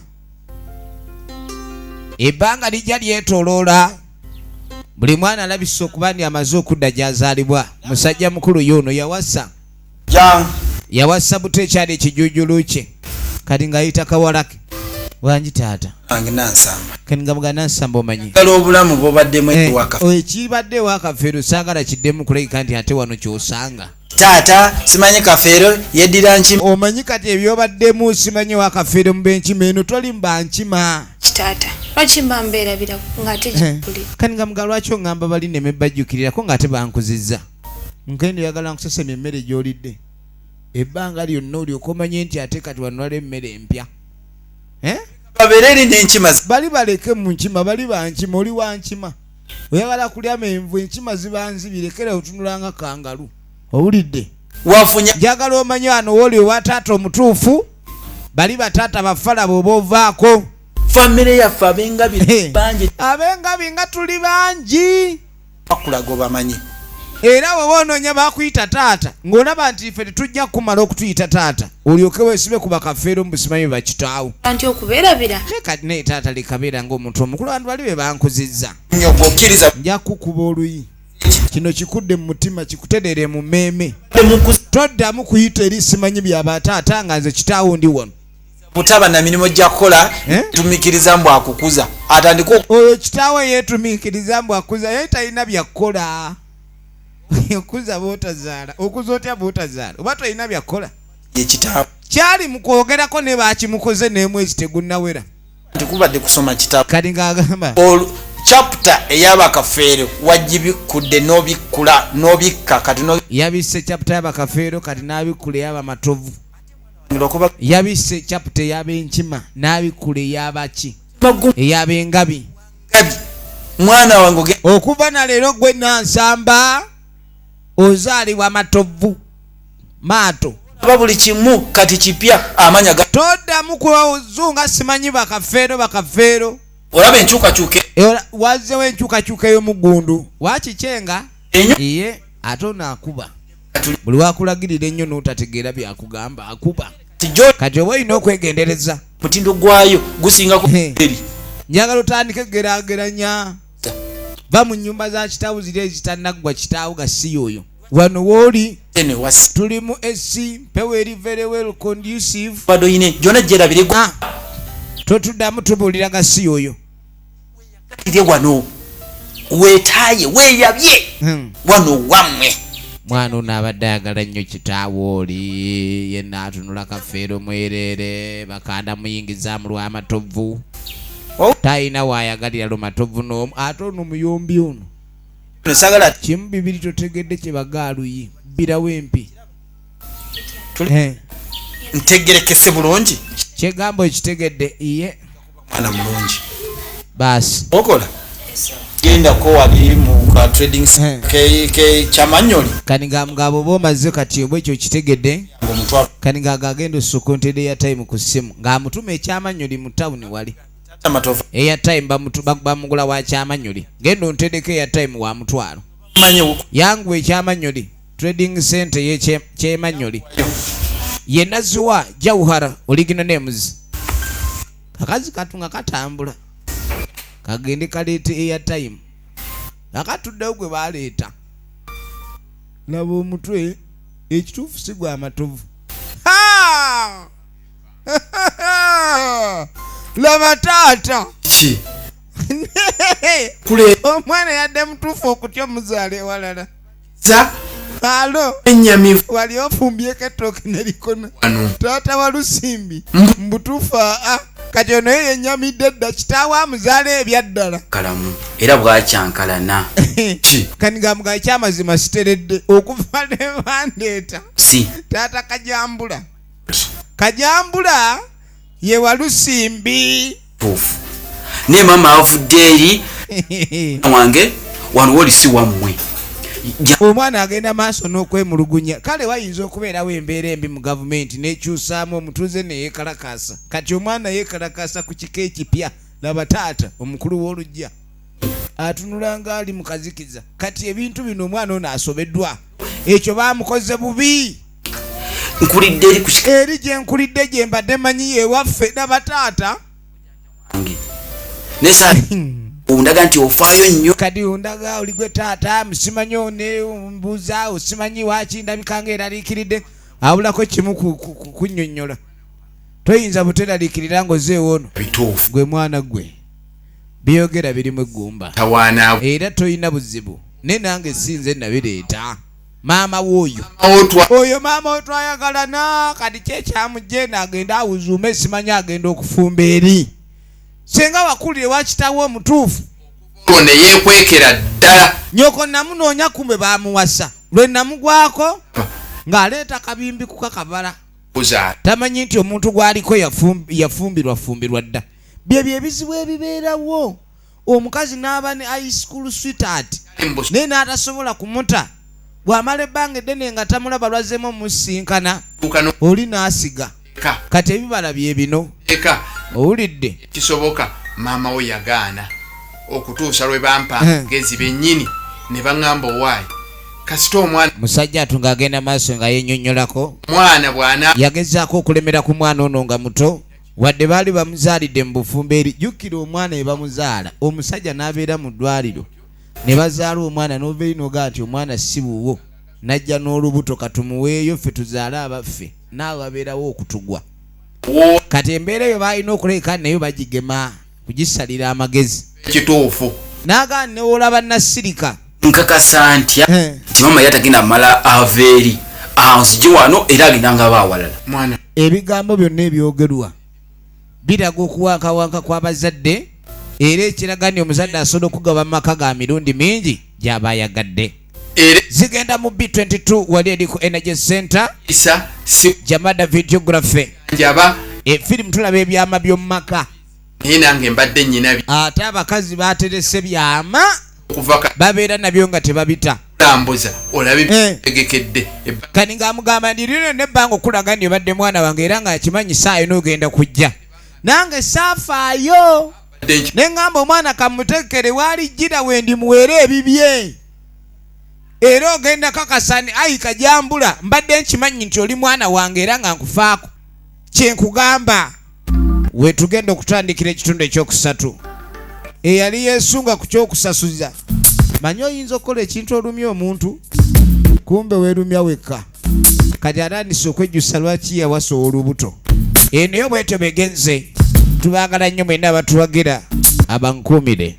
ebbanga lijja lyetoloola, buli mwana alabisa okuba ndi amaze okudda gy'azaalibwa. Musajja mukulu y'ono yawasa, yawasa buto, ekyali ekijujulu kye. Kati ng'ayita kawalake, wangi taata. Kati nga muganda Nsamba, omanyi obulamu bwobaddemu ewaka. Ekibadde ewakafeero saagala kiddemu kulabika nti ate wano kyosanga. Taata simanyi Kafeero yeddira nkima. Omanyi kati ebyobaddemu simanyi wakafeero mu benkima eno toli mu bankima. Taata, lwaki mba mbeerabira ng'ate gikuli? Kati nga muga lwaki oŋŋamba bali neme bajjukirirako ng'ate bankuzizza? Nkendo oyagala nkusesemya emmere gy'olidde ebbanga lyonna, olyoka omanye nti ate kati wanwala emmere empya. Babeere eri n'enkima. Bali baleke mu nkima, bali bankima, oli wankima, oyagala kulya menvu, enkima ziba nzibirekera otunulanga kangalu, owulidde? Wafunya. Njagala omanye wano wooli owa taata omutuufu, bali bataata bafala bw'oba ovaako. Famire yaffe abengabi bangi. Abengabi nga tuli bangi. Bakulaga obamanyi. Era bw'oba onoonya bakuyita taata, ng'olaba nti ffe tetujja kukumala okutuyita taata, olyoke weesibe ku bakafeero mu busimanyi bakitaawo. Nti okubeerabira. Naye kati naye taata lekabeera ng'omuntu omukulu, abantu bali be bankuzizza. Okkiriza. Nja kukuba oluyi, kino kikudde mu mutima, kikuterere mu mmeeme, toddamu kuyita eri simanyi byabataata nga nze kitaawo ndi wano. Butaba na mirimu gya kukola, tumikiriza mbu akukuza atandike. Oyo kitaawe yeetumiikiriza mbu akuza, ye talina byakukola. Okuza bootazaala, okuza otya bootazaala oba tolina byakukola? Ekitaawe. Kyali mu kwogerako ne bakimukoze n'emwezi tegunnawera. Nti kubadde kusoma kitabo. Kati ng'agamba Chapter ey'abakafeero wagibikudde n'obikkula n'obikka kati. Yabisse chapter y'abakafeero, kati n'abikkula ey'abamatovu. Okuba Yabisse chapter ey'abenkima n'abikkula ey'abaki, ey'abengabi. Mwana wange. Okuva na leero gwe Nansamba ozaalibwa matovu maato. Aba buli kimu kati kipya, amanya ga Toddamu kuzunga simanyi bakafeero bakafeero. Olaba enkyukakyuka. Era wazzewo enkyukakyuka ey'omuggundu wakikyenga. Enyo. Iye ate ono akuba buli wakulagirira ennyo n'otategeera byakugamba, akuba. Kati oba olina okwegendereza. Mutindo gwayo gusinga ku eri. Njagala otandike gerageranya. Va mu nnyumba za kitaawo ziri ezitanaggwa kitaawo ga si yoyo. Wano wooli tuli mu AC mpewo eri very well conducive. Badoyine gyona gyerabire. Ah, totuddamu tubuulira ga si yoyo. Ire wano weetaaye weeyabye wano wammwe. Mwana ono abadde ayagala nnyo kitaawe oli yenna atunula kafeero mwereere bakanda muyingizaamu lw'amatovu talina waayagalira lumatovu n'omu ate ono muyombi ono kimu bibiri totegedde kye bagaaluyi bbirawo empi Ntegerekese bulungi. Kyegamba ekitegedde iye. Mwana mulungi. Baasi. Okola gendako wali mu ka trading ke kyamanyoli. Kani nga mugabo oba omaze kati oba ekyo kitegedde. Kani nga agenda osooka ontedde airtime ku ssimu ng'amutuma ekyamanyoli mu tawuni wali. Airtime bamugula wa kyamanyoli. Genda onteddeko airtime wa mutwalo. Yanguwa ekyamanyoli trading center ye kyemanyoli. Ye Naziwa Jauhara original names. Kakazi katu nga katambula. Kagende kaleete airtime. Akatuddewo gwe baleeta. Laba omutwe ekituufu si gwa matovu. Ha! Laba taata. Ki? Omwana yadde mutuufu okutya omuzaala ewalala. Za Alo. Ennyamivu. Wali ofumbyeko ettooke ne likona. Wano. Taata wa Lusimbi. Mbutuufu aa. Kati ono ye yennyamidde dda kitaawe amuzaala ebyaddala. Kalamu era bwakyankalana. Kani gamuga ekyamazima siteredde okuva ne bandeeta. Si. Taata Kajambula. Kajambula ye Walusimbi. Tuufu. Naye maama avudde eri wange wano woli si wammwe. Omwana agenda maaso n'okwemulugunya. Kale wayinza okubeerawo embeera embi mu gavumenti n'ekyusaamu omutuuze ne yeekalakaasa. Kati omwana yeekalakaasa ku kika ekipya. Laba taata omukulu w'oluggya atunula ng'ali mu kazikiza. Kati ebintu bino omwana ono asobeddwa. Ekyo baamukoze bubi. Nkulidde eri ku kika. Eri gye nkulidde gye mbadde manyi y'ewaffe. Laba taata. Nesa ondaga nti ofaayo nnyo. Kati ondaga oli gwe taata simanyi one mbuuza osimanyi waaki ndabika nga eraliikiridde. Abulako kimu kunnyonnyola. Toyinza buteraliikirira ng'ozzeewo ono. Bituufu. Gwe mwana gwe. Byogera birimu eggumba. Tawaana. Era tolina buzibu. Naye nange si nze nabireeta. Maama w'oyo. Oyo maama we twayagalana kati ki ekyamugye eno agende awuzuume simanyi agenda okufumba eri. Singa wakulira ewa kitaawe omutuufu. Olwo ne yeekwekera ddala. Nnyoko namunoonya kumbe baamuwasa. Lwe namugwako ng'aleeta kabimbi kukakabala. Tamanyi nti omuntu gw'aliko yafumbirwa fumbirwa dda. Byebyo ebizibu ebibeerawo. Omukazi n'aba ne high school sweetheart naye n'atasobola kumuta. Bw'amala ebbanga eddene nga tamulaba lwazzeemu omusinkana oli n'asiga. Kati ebibala bye bino. Owulidde? Kisoboka maama wo yagaana okutuusa lwe bampa amagezi bennyini ne baŋŋamba owaaye kasita omwana. Musajja atu ng'agenda maaso nga yennyonnyolako. Mwana bw'ana. Yagezaako okulemera ku mwana ono nga muto. Wadde baali bamuzaalidde mu bufumbo eri. Jjukira omwana we bamuzaala omusajja n'abeera mu ddwaliro ne bazaala omwana n'ova eri n'ogaa nti omwana si wuwo n'ajja n'olubuto katumuweeyo ffe tuzaale abaffe naawe wabeerawo okutugwa. Kati embeera eyo baalina okulabika nayo bagigema kugisalira amagezi. Kituufu. N'agaana ne w'olaba Nassirika. Nkakasa ntya nti maama ye atagenda mala ava eri anzije wano era agenda ng'aba awalala. Mwana. Ebigambo byonna ebyogerwa biraga okuwankawanka kw'abazadde era ekiraga nti omuzadde asobola okugaba mu maka ga mirundi mingi gy'aba ayagadde. Zigenda mu B22 wali eri ku Energy Center. Isa, si Jamada Videography. Njaba. Firimu tulaba ebyama by'omu maka. Naye nange mbadde nnyina bi- Ate abakazi baterese byama. Okuva ka- Babeera nabyo nga tebabita. Lambuza, olabe bitegekedde. Kati ng'amugamba nti lino n'ebbanga okulaga nti obadde mwana wange era nga akimanyi ssaayo n'ogenda kujja. Nange saafaayo. Ne ŋŋamba omwana kamutekere waali jjira we ndi muweere ebibye. Era ogenda kakasa ni ayi Kajambula mbadde nkimanyi nti oli mwana wange era nga nkufaako. Kyenkugamba, wetugenda okutandikira ekitundu ekyokusatu, eyali yesunga ku kyokusasuza. Manyi oyinza okukola ekintu olumya omuntu, kumbe weerumya wekka. Kati atandise okwejjusa lwaki yawasa olubuto. Eno yo bwetyo begenze. Tubaagala nnyo mwenna abatuwagira, abankuumire.